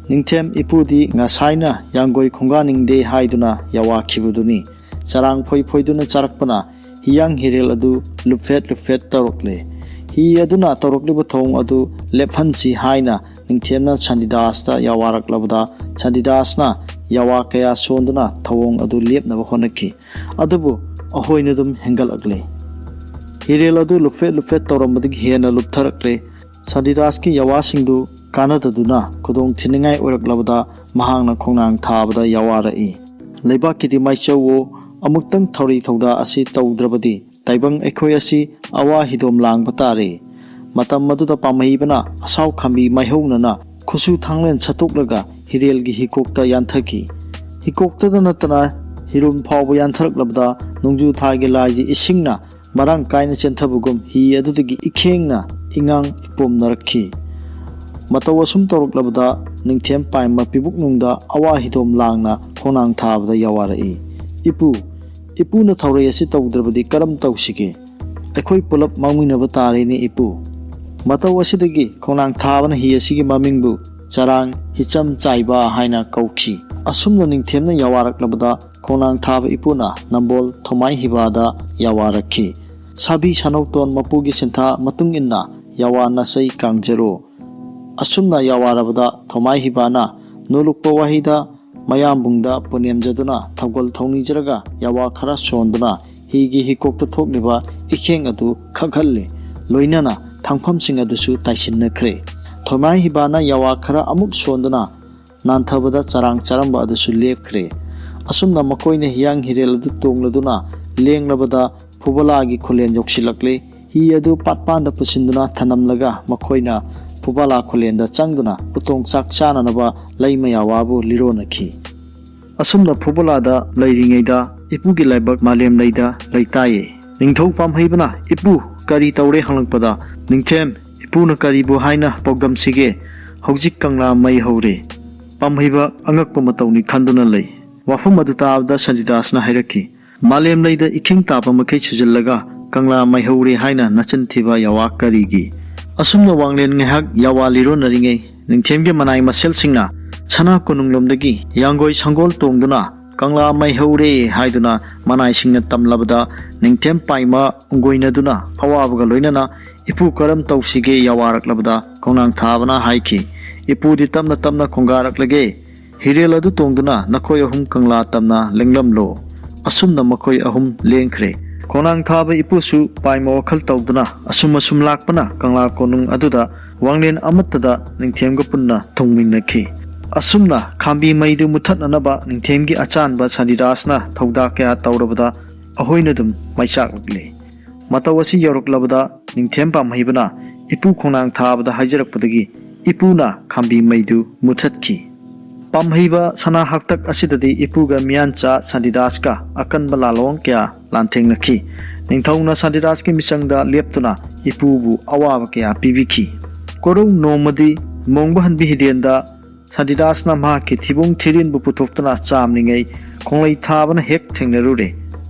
"ꯅꯤꯡꯊꯦꯝ ꯏꯄꯨꯗꯤ ꯉꯁꯥꯏꯅ ꯌꯥꯡꯒꯣꯏ ꯈꯣꯡꯒꯥꯅꯤꯡꯗꯦ ꯍꯥꯏꯗꯨꯅ ꯌꯥꯋꯥꯈꯤꯕꯗꯨꯅꯤ꯫ ꯆꯔꯥꯡ ꯐꯣꯏ ꯐꯣꯏꯗꯨꯅ ꯆꯥꯔꯛꯄꯅ ꯍꯤꯌꯥꯡ ꯍꯤꯔꯦꯜ ꯑꯗꯨ ꯂꯨꯐꯦꯠ ꯂꯨꯐꯦꯠ ꯇꯧꯔꯛꯂꯦ꯫ ꯍꯤ ꯑꯗꯨꯅ ꯇꯧꯔꯛꯂꯤꯕ ꯊꯧꯑꯣꯡ ꯑꯗꯨ ꯂꯦꯞꯍꯟꯁꯤ" ꯍꯥꯏꯅ ꯅꯤꯡꯊꯦꯝꯅ ꯁꯥꯟꯇꯤꯗꯥꯁꯇ ꯌꯥꯋꯥꯔꯛꯂꯕꯗ, ꯁꯥꯟꯇꯤꯗꯥꯁꯅ ꯌꯥꯋꯥ ꯀꯌꯥ ꯁꯣꯟꯗꯨꯅ ꯊꯧꯑꯣꯡ ꯑꯗꯨ ꯂꯦꯞꯅꯕ ꯍꯣꯠꯅꯈꯤ꯫ ꯑꯗꯨꯕꯨ ꯑꯍꯣꯏꯅ ꯑꯗꯨꯝ ꯍꯦꯟꯒꯠꯂꯛꯂꯦ꯫ ꯍꯤꯔꯦꯜ ꯑꯗꯨ ꯂꯨꯐꯦꯠ ꯂꯨꯐꯦꯠ ꯇꯧꯔꯝꯕꯗꯒꯤ ꯍꯦꯟꯅ ꯂꯨꯞꯊꯔꯛꯂꯦ꯫ ꯁꯥꯟꯇꯤꯗꯥꯁꯀꯤ ꯌꯥꯋꯥꯁꯤꯡꯗꯨ ꯀꯥꯟꯅꯗꯗꯨꯅ ꯈꯨꯗꯣꯡ ꯊꯤꯅꯤꯡꯉꯥꯏ ꯑꯣꯏꯔꯛꯂꯕꯗ ꯃꯍꯥꯛꯅ ꯈꯣꯡꯅꯥꯡ ꯊꯥꯕꯗ ꯌꯥꯋꯥꯔꯛꯏ, "ꯂꯩꯕꯥꯛꯀꯤꯗꯤ ꯃꯥꯏꯆꯧꯋꯣ, ꯑꯃꯨꯛꯇꯪ ꯊꯧꯔꯤ ꯊꯧꯗꯥ ꯑꯁꯤ ꯇꯧꯗ꯭ꯔꯕꯗꯤ ꯇꯥꯏꯕꯪ ꯑꯩꯈꯣꯏ ꯑꯁꯤ ꯑꯋꯥ ꯍꯤꯗꯣꯝ ꯂꯥꯡꯕ ꯇꯥꯔꯦ"꯫ ꯃꯇꯝ ꯑꯗꯨꯗ ꯄꯥꯝꯍꯩꯕꯅ ꯑꯁꯥꯎ ꯈꯥꯝꯕꯤ ꯃꯥꯏꯍꯧꯅꯅ ꯈꯨꯠꯁꯨ ꯊꯥꯡꯂꯦꯟ ꯁꯠꯇꯣꯛꯂꯒ ꯍꯤꯔꯦꯜꯒꯤ ꯍꯤꯀꯣꯛꯇ ꯌꯥꯟꯊꯈꯤ꯫ ꯍꯤꯀꯣꯛꯇꯗ ꯅꯠꯇꯅ ꯍꯤꯔꯨꯝ ꯐꯥꯎꯕ ꯌꯥꯟꯊꯔꯛꯂꯕꯗ ꯅꯣꯡꯖꯨ ꯊꯥꯒꯤ ꯂꯥꯏꯁꯤ ꯏꯁꯤꯡꯅ ꯃꯔꯥꯡ ꯀꯥꯏꯅ ꯆꯦꯟꯊꯕꯒꯨꯝ ꯍꯤ ꯑꯗꯨꯗꯒꯤ ꯏꯈꯦꯡꯅ ꯏꯉꯥꯡ ꯏꯄꯣꯝꯅꯔꯛꯈꯤ꯫ ꯃꯇꯧ ꯑꯁꯨꯝ ꯇꯧꯔꯛꯂꯕꯗ ꯅꯤꯡꯊꯦꯝ ꯄꯥꯏꯃ ꯄꯤꯕꯨꯛꯅꯨꯡꯗ ꯑꯋꯥ ꯍꯤꯗꯣꯝ ꯂꯥꯡꯅ ꯈꯣꯡꯅꯥꯡ ꯊꯥꯕꯗ ꯌꯥꯋꯥꯔꯛꯏ, "ꯏꯄꯨ, ꯏꯄꯨꯅ ꯊꯧꯔꯩ ꯑꯁꯤ ꯇꯧꯗ꯭ꯔꯕꯗꯤ ꯀꯔꯝ ꯇꯧꯁꯤꯒꯦ? ꯑꯩꯈꯣꯏ ꯄꯨꯂꯞ ꯃꯥꯡꯃꯤꯟꯅꯕ ꯇꯥꯔꯦꯅꯦ ꯏꯄꯨ"꯫ ꯃꯇꯧ ꯑꯁꯤꯗꯒꯤ ꯈꯣꯡꯅꯥꯡ ꯊꯥꯕꯅ ꯍꯤ ꯑꯁꯤꯒꯤ ꯃꯃꯤꯡꯕꯨ ꯆꯔꯥꯡ ꯍꯤꯆꯝ ꯆꯥꯏꯕ ꯍꯥꯏꯅ ꯀꯧꯈꯤ꯫ ꯑꯁꯨꯝꯅ ꯅꯤꯡꯊꯦꯝꯅ ꯌꯥꯋꯥꯔꯛꯂꯕꯗ ꯈꯣꯡꯅꯥꯡ ꯊꯥꯕ ꯏꯄꯨꯅ ꯅꯝꯕꯣꯜ ꯊꯣꯃꯥꯏ ꯍꯤꯕꯥꯗ ꯌꯥꯋꯥꯔꯛꯈꯤ꯫ ꯁꯥꯕꯤ ꯁꯥꯅꯧꯇꯣꯟ ꯃꯄꯨꯒꯤ ꯁꯤꯟꯊꯥ ꯃꯇꯨꯡ ꯏꯟꯅ ꯌꯥꯋꯥ ꯅꯥꯆꯩ ꯀꯥꯡꯖꯔꯣ꯫ ꯑꯁꯨꯝꯅ ꯌꯥꯋꯥꯔꯕꯗ ꯊꯣꯃꯥꯏ ꯍꯤꯕꯥꯅ ꯅꯣꯂꯨꯛꯄ ꯋꯥꯍꯩꯗ ꯃꯌꯥꯝꯕꯨꯡꯗ ꯄꯨꯅꯦꯝꯖꯗꯨꯅ ꯊꯧꯒꯜ ꯊꯧꯅꯤꯖꯔꯒ ꯌꯥꯋꯥ ꯈꯔ ꯁꯣꯟꯗꯨꯅ ꯍꯤꯒꯤ ꯍꯤꯀꯣꯛꯇ ꯊꯣꯛꯂꯤꯕ ꯏꯈꯦꯡ ꯑꯗꯨ ꯈꯛꯍꯜꯂꯦ꯫ ꯂꯣꯏꯅꯅ ꯊꯥꯡꯐꯝꯁꯤꯡ ꯑꯗꯨꯁꯨ ꯇꯥꯏꯁꯤꯟꯅꯈ꯭ꯔꯦ꯫ ꯊꯣꯃꯥꯏ ꯍꯤꯕꯥꯅ ꯌꯥꯋꯥ ꯈꯔ ꯑꯃꯨꯛ ꯁꯣꯟꯗꯨꯅ ꯅꯥꯟꯊꯕꯗ ꯆꯔꯥꯡ ꯆꯥꯔꯝꯕ ꯑꯗꯨꯁꯨ ꯂꯦꯞꯈ꯭ꯔꯦ꯫ ꯑꯁꯨꯝꯅ ꯃꯈꯣꯏꯅ ꯍꯤꯌꯥꯡ ꯍꯤꯔꯦꯜ ꯑꯗꯨ ꯇꯣꯡꯂꯗꯨꯅ ꯂꯦꯡꯂꯕꯗ ꯐꯨꯕꯂꯥꯒꯤ ꯈꯨꯂꯦꯟ ꯌꯧꯁꯤꯜꯂꯛꯂꯦ꯫ ꯍꯤ ꯑꯗꯨ ꯄꯥꯠꯄꯥꯟꯗ ꯄꯨꯁꯤꯟꯗꯨꯅ ꯊꯅꯝꯂꯒ ꯃꯈꯣꯏꯅ ꯐꯨꯕꯂꯥ ꯈꯨꯂꯦꯟꯗ ꯆꯪꯗꯨꯅ ꯎꯇꯣꯡ ꯆꯥꯛ ꯆꯥꯅꯅꯕ ꯂꯩꯃ ꯌꯥꯋꯥꯕꯨ ꯂꯤꯔꯣꯅꯈꯤ꯫ ꯑꯁꯨꯝꯅ ꯐꯨꯕꯂꯥꯗ ꯂꯩꯔꯤꯉꯩꯗ ꯏꯄꯨꯒꯤ ꯂꯥꯏꯕꯛ ꯃꯥꯂꯦꯝ ꯂꯩꯗ ꯂꯩꯇꯥꯏꯌꯦ꯫ ꯅꯤꯡꯊꯧ ꯄꯥꯝꯍꯩꯕꯅ, "ꯏꯄꯨ, "ꯀꯔꯤ ꯇꯧꯔꯦ?" ꯍꯪꯂꯛꯄꯗ, "ꯅꯤꯡꯊꯦꯝ, ꯏꯄꯨꯅ ꯀꯔꯤꯕꯨ ꯍꯥꯏꯅ ꯄꯥꯎꯗꯝꯁꯤꯒꯦ? ꯍꯧꯖꯤꯛ ꯀꯪꯂꯥ ꯃꯩ ꯍꯧꯔꯦ꯫" ꯄꯥꯝꯍꯩꯕ ꯑꯉꯛꯄ ꯃꯇꯧꯅꯤ ꯈꯟꯗꯨꯅ ꯂꯩ꯫ ꯋꯥꯐꯝ ꯑꯗꯨ ꯇꯥꯕꯗ ꯁꯥꯟꯇꯤꯗꯥꯁꯅ ꯍꯥꯏꯔꯛꯈꯤ, "ꯃꯥꯂꯦꯝ ꯂꯩꯗ ꯏꯈꯤꯡ ꯇꯥꯕ ꯃꯈꯩ ꯁꯨꯖꯜꯂꯒ ꯀꯪꯂꯥ ꯃꯩꯍꯧꯔꯦ ꯍꯥꯏꯅ ꯅꯆꯤꯟ ꯊꯤꯕ ꯌꯥꯋꯥ ꯀꯔꯤꯒꯤ?" ꯑꯁꯨꯝꯅ ꯋꯥꯡꯂꯦꯟ ꯉꯥꯏꯍꯥꯛ ꯌꯥꯋꯥ ꯂꯤꯔꯣꯟꯅꯔꯤꯉꯩ, ꯅꯤꯡꯊꯦꯝꯒꯤ ꯃꯅꯥꯏ ꯃꯁꯦꯜꯁꯤꯡꯅ ꯁꯅꯥ ꯀꯣꯅꯨꯡꯂꯣꯝꯗꯒꯤ ꯌꯥꯡꯒꯣꯏ ꯁꯪꯒꯣꯜ ꯇꯣꯡꯗꯨꯅ ꯀꯪꯂꯥ ꯃꯩꯍꯧꯔꯦ ꯍꯥꯏꯗꯨꯅ ꯃꯅꯥꯏꯁꯤꯡꯅ ꯇꯝꯂꯕꯗ, ꯅꯤꯡꯊꯦꯝ ꯄꯥꯏꯃ ꯎꯪꯒꯣꯏꯅꯗꯨꯅ ꯑꯋꯥꯕꯒ ꯂꯣꯏꯅꯅ "ꯏꯄꯨ, ꯀꯔꯝ ꯇꯧꯁꯤꯒꯦ?" ꯌꯥꯋꯥꯔꯛꯂꯕꯗ, ꯈꯣꯡꯅꯥꯡ ꯊꯥꯕꯅ ꯍꯥꯏꯈꯤ, "ꯏꯄꯨꯗꯤ ꯇꯞꯅ ꯇꯞꯅ ꯈꯣꯡꯒꯥꯔꯛꯂꯒꯦ꯫ ꯍꯤꯔꯦꯜ ꯑꯗꯨ ꯇꯣꯡꯗꯨꯅ ꯅꯈꯣꯏ ꯑꯍꯨꯝ ꯀꯪꯂꯥ ꯇꯝꯅ ꯂꯦꯡꯂꯝꯂꯣ꯫" ꯑꯁꯨꯝꯅ ꯃꯈꯣꯏ ꯑꯍꯨꯝ ꯂꯦꯡꯈ꯭ꯔꯦ꯫ ꯈꯣꯡꯅꯥꯡ ꯊꯥꯕ ꯏꯄꯨꯁꯨ ꯄꯥꯏꯃ ꯋꯥꯈꯜ ꯇꯧꯗꯨꯅ ꯑꯁꯨꯝ ꯑꯁꯨꯝ ꯂꯥꯛꯄꯅ ꯀꯪꯂꯥ ꯀꯣꯅꯨꯡ ꯑꯗꯨꯗ ꯋꯥꯡꯂꯦꯟ ꯑꯃꯠꯇꯗ ꯅꯤꯡꯊꯦꯝꯒ ꯄꯨꯟꯅ ꯊꯨꯡꯃꯤꯟꯅꯈꯤ꯫ ꯑꯁꯨꯝꯅ ꯈꯥꯝꯕꯤ ꯃꯩꯗꯨ ꯃꯨꯊꯠꯅꯅꯕ ꯅꯤꯡꯊꯦꯝꯒꯤ ꯑꯆꯥꯟꯕ ꯁꯥꯟꯇꯤꯗꯥꯁꯅ ꯊꯧꯗꯥꯛ ꯀꯌꯥ ꯇꯧꯔꯕꯗ ꯑꯩꯈꯣꯏꯅ ꯑꯗꯨꯝ ꯃꯩꯆꯥꯛꯂꯛꯂꯤ꯫ ꯃꯇꯧ ꯑꯁꯤ ꯌꯧꯔꯛꯂꯕꯗ ꯅꯤꯡꯊꯦꯝ ꯄꯥꯝꯍꯩꯕꯅ ꯏꯄꯨ ꯈꯣꯡꯅꯥꯡ ꯊꯥꯕꯗ ꯍꯥꯏꯖꯔꯛꯄꯗꯒꯤ ꯏꯄꯨꯅ ꯈꯥꯝꯕꯤ ꯃꯩꯗꯨ ꯃꯨꯊꯠꯈꯤ꯫ ꯄꯥꯝꯍꯩꯕ ꯁꯅꯥ ꯍꯥꯛꯇꯛ ꯑꯁꯤꯗꯗꯤ ꯏꯄꯨꯒ ꯃꯤꯌꯥꯟꯆꯥ ꯁꯥꯟꯇꯤꯗꯥꯁꯀ ꯑꯀꯟꯕ ꯂꯥꯜꯂꯣꯡ ꯀꯌꯥ ꯂꯥꯟꯊꯦꯡꯅꯈꯤ꯫ ꯅꯤꯡꯊꯧꯅ ꯁꯥꯟꯇꯤꯗꯥꯁꯀꯤ ꯃꯤꯆꯪꯗ ꯂꯦꯞꯇꯨꯅ ꯏꯄꯨꯕꯨ ꯑꯋꯥꯕ ꯀꯌꯥ ꯄꯤꯕꯤꯈꯤ꯫ ꯀꯣꯔꯧ ꯅꯣꯡꯃꯗꯤ ꯃꯣꯡꯕ ꯍꯟꯕꯤ ꯍꯤꯗꯦꯟꯗ ꯁꯥꯟꯇꯤꯗꯥꯁꯅ ꯃꯍꯥꯛꯀꯤ ꯊꯤꯕꯣꯡ ꯊꯤꯔꯤꯟꯕꯨ ꯄꯨꯊꯣꯛꯇꯨꯅ ꯆꯥꯝꯂꯤꯉꯩ ꯈꯣꯡꯂꯩ ꯊꯥꯕꯅ ꯍꯦꯛ ꯊꯦꯡꯅꯔꯨꯔꯦ꯫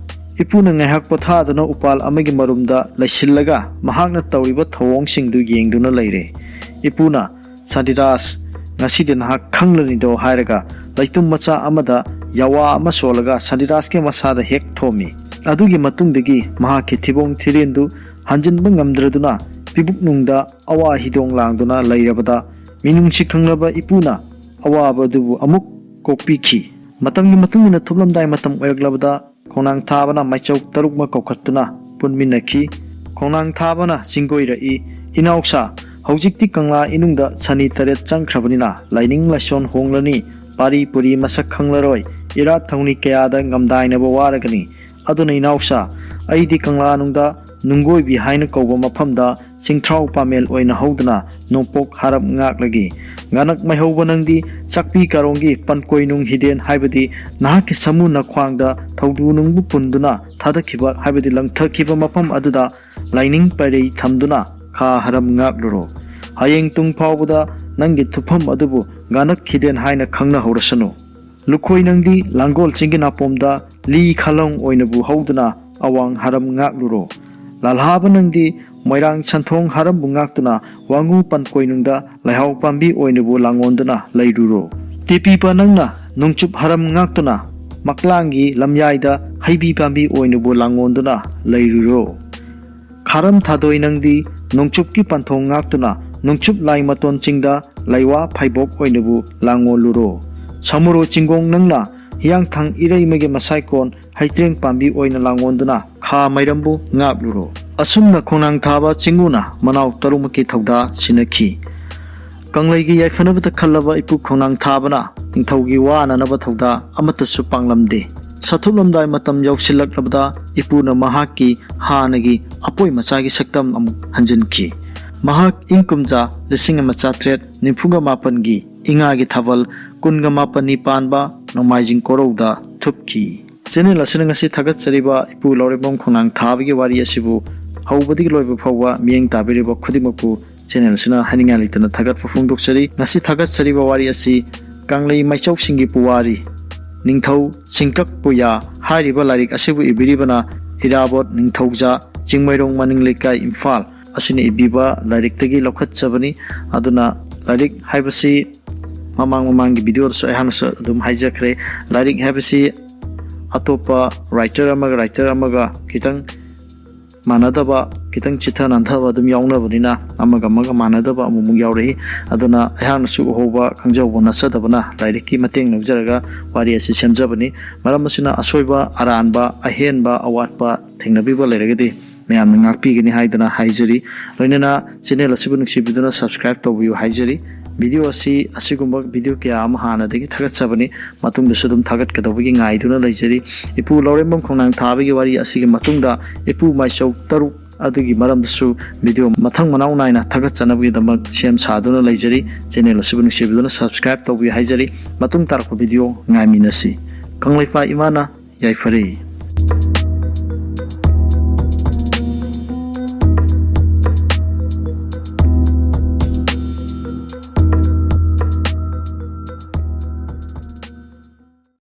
ꯏꯄꯨꯅ ꯉꯥꯏꯍꯥꯛ ꯄꯣꯊꯥꯗꯨꯅ ꯎꯄꯥꯜ ꯑꯃꯒꯤ ꯃꯔꯨꯝꯗ ꯂꯩꯁꯤꯜꯂꯒ ꯃꯍꯥꯛꯅ ꯇꯧꯔꯤꯕ ꯊꯧꯑꯣꯡꯁꯤꯡꯗꯨ ꯌꯦꯡꯗꯨꯅ ꯂꯩꯔꯦ꯫ ꯏꯄꯨꯅ, "ꯁꯥꯟꯇꯤꯗꯥꯁ, ꯉꯁꯤꯗꯤ ꯅꯍꯥꯛ ꯈꯪꯂꯅꯤꯗꯣ" ꯍꯥꯏꯔꯒ ꯂꯩꯇꯨꯝ ꯃꯆꯥ ꯑꯃꯗ ꯌꯥꯋꯥ ꯑꯃ ꯁꯣꯜꯂꯒ ꯁꯥꯟꯇꯤꯗꯥꯁꯀꯤ ꯃꯁꯥꯗ ꯍꯦꯛ ꯊꯣꯝꯃꯤ꯫ ꯑꯗꯨꯒꯤ ꯃꯇꯨꯡꯗꯒꯤ ꯃꯍꯥꯛꯀꯤ ꯊꯤꯕꯣꯡ ꯊꯤꯔꯤꯟꯗꯨ ꯍꯟꯖꯤꯟꯕ ꯉꯝꯗ꯭ꯔꯗꯨꯅ ꯄꯤꯕꯨꯛꯅꯨꯡꯗ ꯑꯋꯥ ꯍꯤꯗꯣꯡ ꯂꯥꯡꯗꯨꯅ ꯂꯩꯔꯕꯗ, ꯃꯤꯅꯨꯡꯁꯤ ꯈꯪꯂꯕ ꯏꯄꯨꯅ ꯑꯋꯥꯕ ꯑꯗꯨꯕꯨ ꯑꯃꯨꯛ ꯀꯣꯛꯄꯤꯈꯤ꯫ ꯃꯇꯝꯒꯤ ꯃꯇꯨꯡ ꯏꯟꯅ ꯊꯨꯞꯂꯝꯗꯥꯏ ꯃꯇꯝ ꯑꯣꯏꯔꯛꯂꯕꯗ ꯈꯣꯡꯅꯥꯡ ꯊꯥꯕꯅ ꯃꯥꯏꯆꯧ ꯇꯔꯨꯛꯃꯛ ꯀꯧꯈꯠꯇꯨꯅ ꯄꯨꯟꯃꯤꯟꯅꯈꯤ꯫ ꯈꯣꯡꯅꯥꯡ ꯊꯥꯕꯅ ꯆꯤꯡꯒꯣꯏꯔꯛꯏ, "ꯏꯅꯥꯎꯁꯥ, ꯍꯧꯖꯤꯛꯇꯤ ꯀꯪꯂꯥ ꯏꯅꯨꯡꯗ ꯁꯅꯤ ꯇꯔꯦꯠ ꯆꯪꯈ꯭ꯔꯕꯅꯤꯅ ꯂꯥꯏꯅꯤꯡ ꯂꯥꯏꯁꯣꯟ ꯍꯣꯡꯂꯅꯤ, ꯄꯥꯔꯤ ꯄꯨꯔꯤ ꯃꯁꯛ ꯈꯪꯂꯔꯣꯏ, ꯏꯔꯥꯠ ꯊꯧꯅꯤ ꯀꯌꯥꯗ ꯉꯝꯗꯥꯏꯅꯕ ꯋꯥꯔꯒꯅꯤ꯫ ꯑꯗꯨꯅ ꯏꯅꯥꯎꯁꯥ, ꯑꯩꯗꯤ ꯀꯪꯂꯥꯅꯨꯡꯗ ꯅꯨꯡꯒꯣꯏꯕꯤ ꯍꯥꯏꯅ ꯀꯧꯕ ꯃꯐꯝꯗ ꯆꯤꯡꯊ꯭ꯔꯥꯎ ꯄꯥꯃꯦꯜ ꯑꯣꯏꯅ ꯍꯧꯗꯨꯅ ꯅꯣꯡꯄꯣꯛ ꯍꯥꯔꯞ ꯉꯥꯛꯂꯒꯦ꯫ ꯉꯥꯅꯛ ꯃꯥꯏꯍꯧꯕ ꯅꯪꯗꯤ ꯆꯥꯛꯄꯤ ꯀꯥꯔꯣꯡꯒꯤ ꯄꯟꯀꯣꯏꯅꯨꯡ ꯍꯤꯗꯦꯟ ꯍꯥꯏꯕꯗꯤ ꯅꯍꯥꯛꯀꯤ ꯁꯃꯨ ꯅꯈ꯭ꯋꯥꯡꯗ ꯊꯧꯗꯨ ꯅꯨꯡꯕꯨ ꯄꯨꯟꯗꯨꯅ ꯊꯥꯗꯈꯤꯕ ꯍꯥꯏꯕꯗꯤ ꯂꯪꯊꯈꯤꯕ ꯃꯐꯝ ꯑꯗꯨꯗ ꯂꯥꯏꯅꯤꯡ ꯄꯔꯩ ꯊꯝꯗꯨꯅ ꯈꯥ ꯍꯔꯝ ꯉꯥꯛꯂꯨꯔꯣ꯫ ꯍꯌꯦꯡ ꯇꯨꯡ ꯐꯥꯎꯕꯗ ꯅꯪꯒꯤ ꯊꯨꯞꯐꯝ ꯑꯗꯨꯕꯨ ꯒꯥꯅꯛ ꯈꯤꯗꯦꯟ ꯍꯥꯏꯅ ꯈꯪꯅꯍꯧꯔꯁꯅꯨ꯫ ꯂꯨꯈꯣꯏ ꯅꯪꯗꯤ ꯂꯥꯡꯒꯣꯜ ꯆꯤꯡꯒꯤ ꯅꯥꯄꯣꯝꯗ ꯂꯤ ꯈꯥꯂꯣꯡ ꯑꯣꯏꯅꯕꯨ ꯍꯧꯗꯨꯅ ꯑꯋꯥꯡ ꯍꯔꯝ ꯉꯥꯛꯂꯨꯔꯣ꯫ ꯂꯥꯜꯍꯥꯕ ꯅꯪꯗꯤ ꯃꯣꯏꯔꯥꯡ ꯁꯟꯊꯣꯡ ꯍꯔꯝꯕꯨ ꯉꯥꯛꯇꯨꯅ ꯋꯥꯉꯨ ꯄꯟꯀꯣꯏꯅꯨꯡꯗ ꯂꯩꯍꯥꯎ ꯄꯥꯝꯕꯤ ꯑꯣꯏꯅꯕꯨ ꯂꯥꯡꯉꯣꯟꯗꯨꯅ ꯂꯩꯔꯨꯔꯣ꯫ ꯇꯦꯄꯤꯄ ꯅꯪꯅ ꯅꯣꯡꯆꯨꯞ ꯍꯔꯝ ꯉꯥꯛꯇꯨꯅ ꯃꯛꯂꯥꯡꯒꯤ ꯂꯝꯌꯥꯏꯗ ꯍꯩꯕꯤ ꯄꯥꯝꯕꯤ ꯑꯣꯏꯅꯕꯨ ꯂꯥꯡꯉꯣꯟꯗꯨꯅ ꯂꯩꯔꯨꯔꯣ꯫ ꯈꯥꯔꯝ ꯊꯥꯗꯣꯏ ꯅꯪꯗꯤ ꯅꯣꯡꯆꯨꯞꯀꯤ ꯄꯟꯊꯣꯡ ꯉꯥꯛꯇꯨꯅ ꯅꯣꯡꯆꯨꯞ ꯂꯥꯏ ꯃꯇꯣꯟ ꯆꯤꯡꯗ ꯂꯩꯋꯥ ꯐꯩꯕꯣꯛ ꯑꯣꯏꯅꯕꯨ ꯂꯥꯡꯉꯣꯜꯂꯨꯔꯣ꯫ ꯁꯃꯨꯔꯣ ꯆꯤꯡꯒꯣꯡ ꯅꯪꯅ ꯍꯤꯌꯥꯡꯊꯥꯡ ꯏꯔꯩꯃꯒꯤ ꯃꯁꯥꯏꯀꯣꯟ ꯍꯩꯇ꯭ꯔꯦꯡ ꯄꯥꯝꯕꯤ ꯑꯣꯏꯅ ꯂꯥꯡꯉꯣꯟꯗꯨꯅ ꯈꯥ ꯃꯩꯔꯝꯕꯨ ꯉꯥꯛꯂꯨꯔꯣ꯫ ꯑꯁꯨꯝꯅ ꯈꯣꯡꯅꯥꯡ ꯊꯥꯕ ꯆꯤꯡꯉꯨꯅ ꯃꯅꯥꯎ ꯇꯔꯨꯛꯃꯛꯀꯤ ꯊꯧꯗꯥ ꯁꯤꯟꯅꯈꯤ꯫ ꯀꯪꯂꯩꯒꯤ ꯌꯥꯏꯐꯅꯕꯗ ꯈꯜꯂꯕ ꯏꯄꯨ ꯈꯣꯡꯅꯥꯡ ꯊꯥꯕꯅ ꯅꯤꯡꯊꯧꯒꯤ ꯋꯥꯅꯅꯕ ꯊꯧꯗꯥ ꯑꯃꯠꯇꯁꯨ ꯄꯥꯡꯂꯝꯗꯦ꯫ ꯁꯥꯊꯨꯞꯂꯝꯗꯥꯏ ꯃꯇꯝ ꯌꯧꯁꯤꯜꯂꯛꯂꯕꯗ ꯏꯄꯨꯅ ꯃꯍꯥꯛꯀꯤ ꯍꯥꯟꯅꯒꯤ ꯑꯄꯣꯏ ꯃꯆꯥꯒꯤ ꯁꯛꯇꯝ ꯑꯃꯨꯛ ꯍꯟꯖꯤꯟꯈꯤ꯫ ꯃꯍꯥꯛ ꯏꯪ ꯀꯨꯝꯖꯥ ꯂꯤꯁꯤꯡ ꯑꯃ ꯆꯥꯇ꯭ꯔꯦꯠ ꯅꯤꯐꯨꯒ ꯃꯥꯄꯟꯒꯤ ꯏꯉꯥꯒꯤ ꯊꯥꯕꯜ ꯀꯨꯟꯒ ꯃꯥꯄꯟꯅꯤ ꯄꯥꯟꯕ ꯅꯣꯡꯃꯥꯏꯖꯤꯡ ꯀꯣꯔꯧꯗ ꯊꯨꯞꯈꯤ꯫ ꯆꯦꯅꯦꯜ ꯑꯁꯤꯅ ꯉꯁꯤ ꯊꯥꯒꯠꯆꯔꯤꯕ ꯏꯄꯨ ꯂꯧꯔꯦꯝꯕꯝ ꯈꯣꯡꯅꯥꯡ ꯊꯥꯕꯒꯤ ꯋꯥꯔꯤ ꯑꯁꯤꯕꯨ ꯍꯧꯕꯗꯒꯤ ꯂꯣꯏꯕ ꯐꯥꯎꯕ ꯃꯤꯠꯌꯦꯡ ꯇꯥꯕꯤꯔꯤꯕ ꯈꯨꯗꯤꯡꯃꯛꯄꯨ ꯆꯦꯅꯦꯜ ꯑꯁꯤꯅ ꯍꯥꯏꯅꯤꯡꯉꯥꯏ ꯂꯩꯇꯅ ꯊꯥꯒꯠꯄ ꯐꯣꯡꯗꯣꯛꯆꯔꯤ꯫ ꯉꯁꯤ ꯊꯥꯒꯠꯆꯔꯤꯕ ꯋꯥꯔꯤ ꯑꯁꯤ ꯀꯪꯂꯩ ꯃꯥꯏꯆꯧꯁꯤꯡꯒꯤ ꯄꯨꯋꯥꯔꯤ, ꯅꯤꯡꯊꯧ ꯆꯤꯡꯀꯛ ꯄꯨꯌꯥ ꯍꯥꯏꯔꯤꯕ ꯂꯥꯏꯔꯤꯛ ꯑꯁꯤꯕꯨ ꯏꯕꯤꯔꯤꯕꯅ ꯏꯔꯥꯕꯣꯠ ꯅꯤꯡꯊꯧꯖꯥ ꯆꯤꯡꯃꯩꯔꯣꯡ ꯃꯅꯤꯡ ꯂꯩꯀꯥꯏ, ꯏꯝꯐꯥꯜ ꯑꯁꯤꯅ ꯏꯕꯤꯕ ꯂꯥꯏꯔꯤꯛꯇꯒꯤ ꯂꯧꯈꯠꯆꯕꯅꯤ꯫ ꯑꯗꯨꯅ ꯂꯥꯏꯔꯤꯛ ꯍꯥꯏꯕꯁꯤ ꯃꯃꯥꯡ ꯃꯃꯥꯡꯒꯤ ꯚꯤꯗꯤꯑꯣꯗꯁꯨ ꯑꯩꯍꯥꯛꯅꯁꯨ ꯑꯗꯨꯝ ꯍꯥꯏꯖꯈ꯭ꯔꯦ, ꯂꯥꯏꯔꯤꯛ ꯍꯥꯏꯕꯁꯤ ꯑꯇꯣꯞꯄ ꯔꯥꯏꯇꯔ ꯑꯃꯒ ꯔꯥꯏꯇꯔ ꯑꯃꯒ ꯈꯤꯇꯪ ꯃꯥꯟꯅꯗꯕ, ꯈꯤꯇꯪ ꯆꯤꯠꯊ ꯅꯥꯟꯊꯕ ꯑꯗꯨꯝ ꯌꯥꯎꯅꯕꯅꯤꯅ ꯑꯃꯒ ꯑꯃꯒ ꯃꯥꯟꯅꯗꯕ ꯑꯃꯨꯛꯃꯨꯛ ꯌꯥꯎꯔꯛꯏ꯫ ꯑꯗꯨꯅ ꯑꯩꯍꯥꯛꯅꯁꯨ ꯎꯍꯧꯕ ꯈꯪꯖꯍꯧꯕ ꯅꯠꯆꯗꯕꯅ ꯂꯥꯏꯔꯤꯛꯀꯤ ꯃꯇꯦꯡ ꯂꯧꯖꯔꯒ ꯋꯥꯔꯤ ꯑꯁꯤ ꯁꯦꯝꯖꯕꯅꯤ꯫ ꯃꯔꯝ ꯑꯁꯤꯅ ꯑꯁꯣꯏꯕ, ꯑꯔꯥꯟꯕ, ꯑꯍꯦꯟꯕ, ꯑꯋꯥꯠꯄ ꯊꯦꯡꯅꯕꯤꯕ ꯂꯩꯔꯒꯗꯤ ꯃꯌꯥꯝꯅ ꯉꯥꯛꯄꯤꯒꯅꯤ ꯍꯥꯏꯗꯨꯅ ꯍꯥꯏꯖꯔꯤ꯫ ꯂꯣꯏꯅꯅ ꯆꯦꯅꯦꯜ ꯑꯁꯤꯕꯨ ꯅꯨꯡꯁꯤꯕꯤꯗꯨꯅ subscribe ꯇꯧꯕꯤꯌꯨ ꯍꯥꯏꯖꯔꯤ꯫ ꯚꯤꯗꯤꯑꯣ ꯑꯁꯤ ꯑꯁꯤꯒꯨꯝꯕ ꯚꯤꯗꯤꯑꯣ ꯀꯌꯥ ꯑꯃ ꯍꯥꯟꯅꯗꯒꯤ ꯊꯥꯒꯠꯆꯕꯅꯤ, ꯃꯇꯨꯡꯗꯁꯨ ꯑꯗꯨꯝ ꯊꯥꯒꯠꯀꯗꯧꯕꯒꯤ ꯉꯥꯏꯗꯨꯅ ꯂꯩꯖꯔꯤ꯫ ꯏꯄꯨ ꯂꯧꯔꯦꯝꯕꯝ ꯈꯣꯡꯅꯥꯡ ꯊꯥꯕꯒꯤ ꯋꯥꯔꯤ ꯑꯁꯤꯒꯤ ꯃꯇꯨꯡꯗ ꯏꯄꯨ ꯃꯥꯏꯆꯧ ꯇꯔꯨꯛ ꯑꯗꯨꯒꯤ ꯃꯔꯝꯗꯁꯨ ꯚꯤꯗꯤꯑꯣ ꯃꯊꯪ ꯃꯅꯥꯎ ꯅꯥꯏꯅ ꯊꯥꯒꯠꯆꯅꯕꯒꯤꯗꯃꯛ ꯁꯦꯝ ꯁꯥꯗꯨꯅ ꯂꯩꯖꯔꯤ꯫ ꯆꯦꯅꯦꯜ ꯑꯁꯤꯕꯨ ꯅꯨꯡꯁꯤꯕꯤꯗꯨꯅ subscribe ꯇꯧꯕꯤꯌꯨ ꯍꯥꯏꯖꯔꯤ꯫ ꯃꯇꯨꯡ ꯇꯥꯔꯛꯄ ꯚꯤꯗꯤꯑꯣ ꯉꯥꯏꯃꯤꯟꯅꯁꯤ꯫ ꯀꯪꯂꯩꯄꯥꯛ ꯏꯃꯥꯅ ꯌꯥꯏꯐꯔꯦ꯫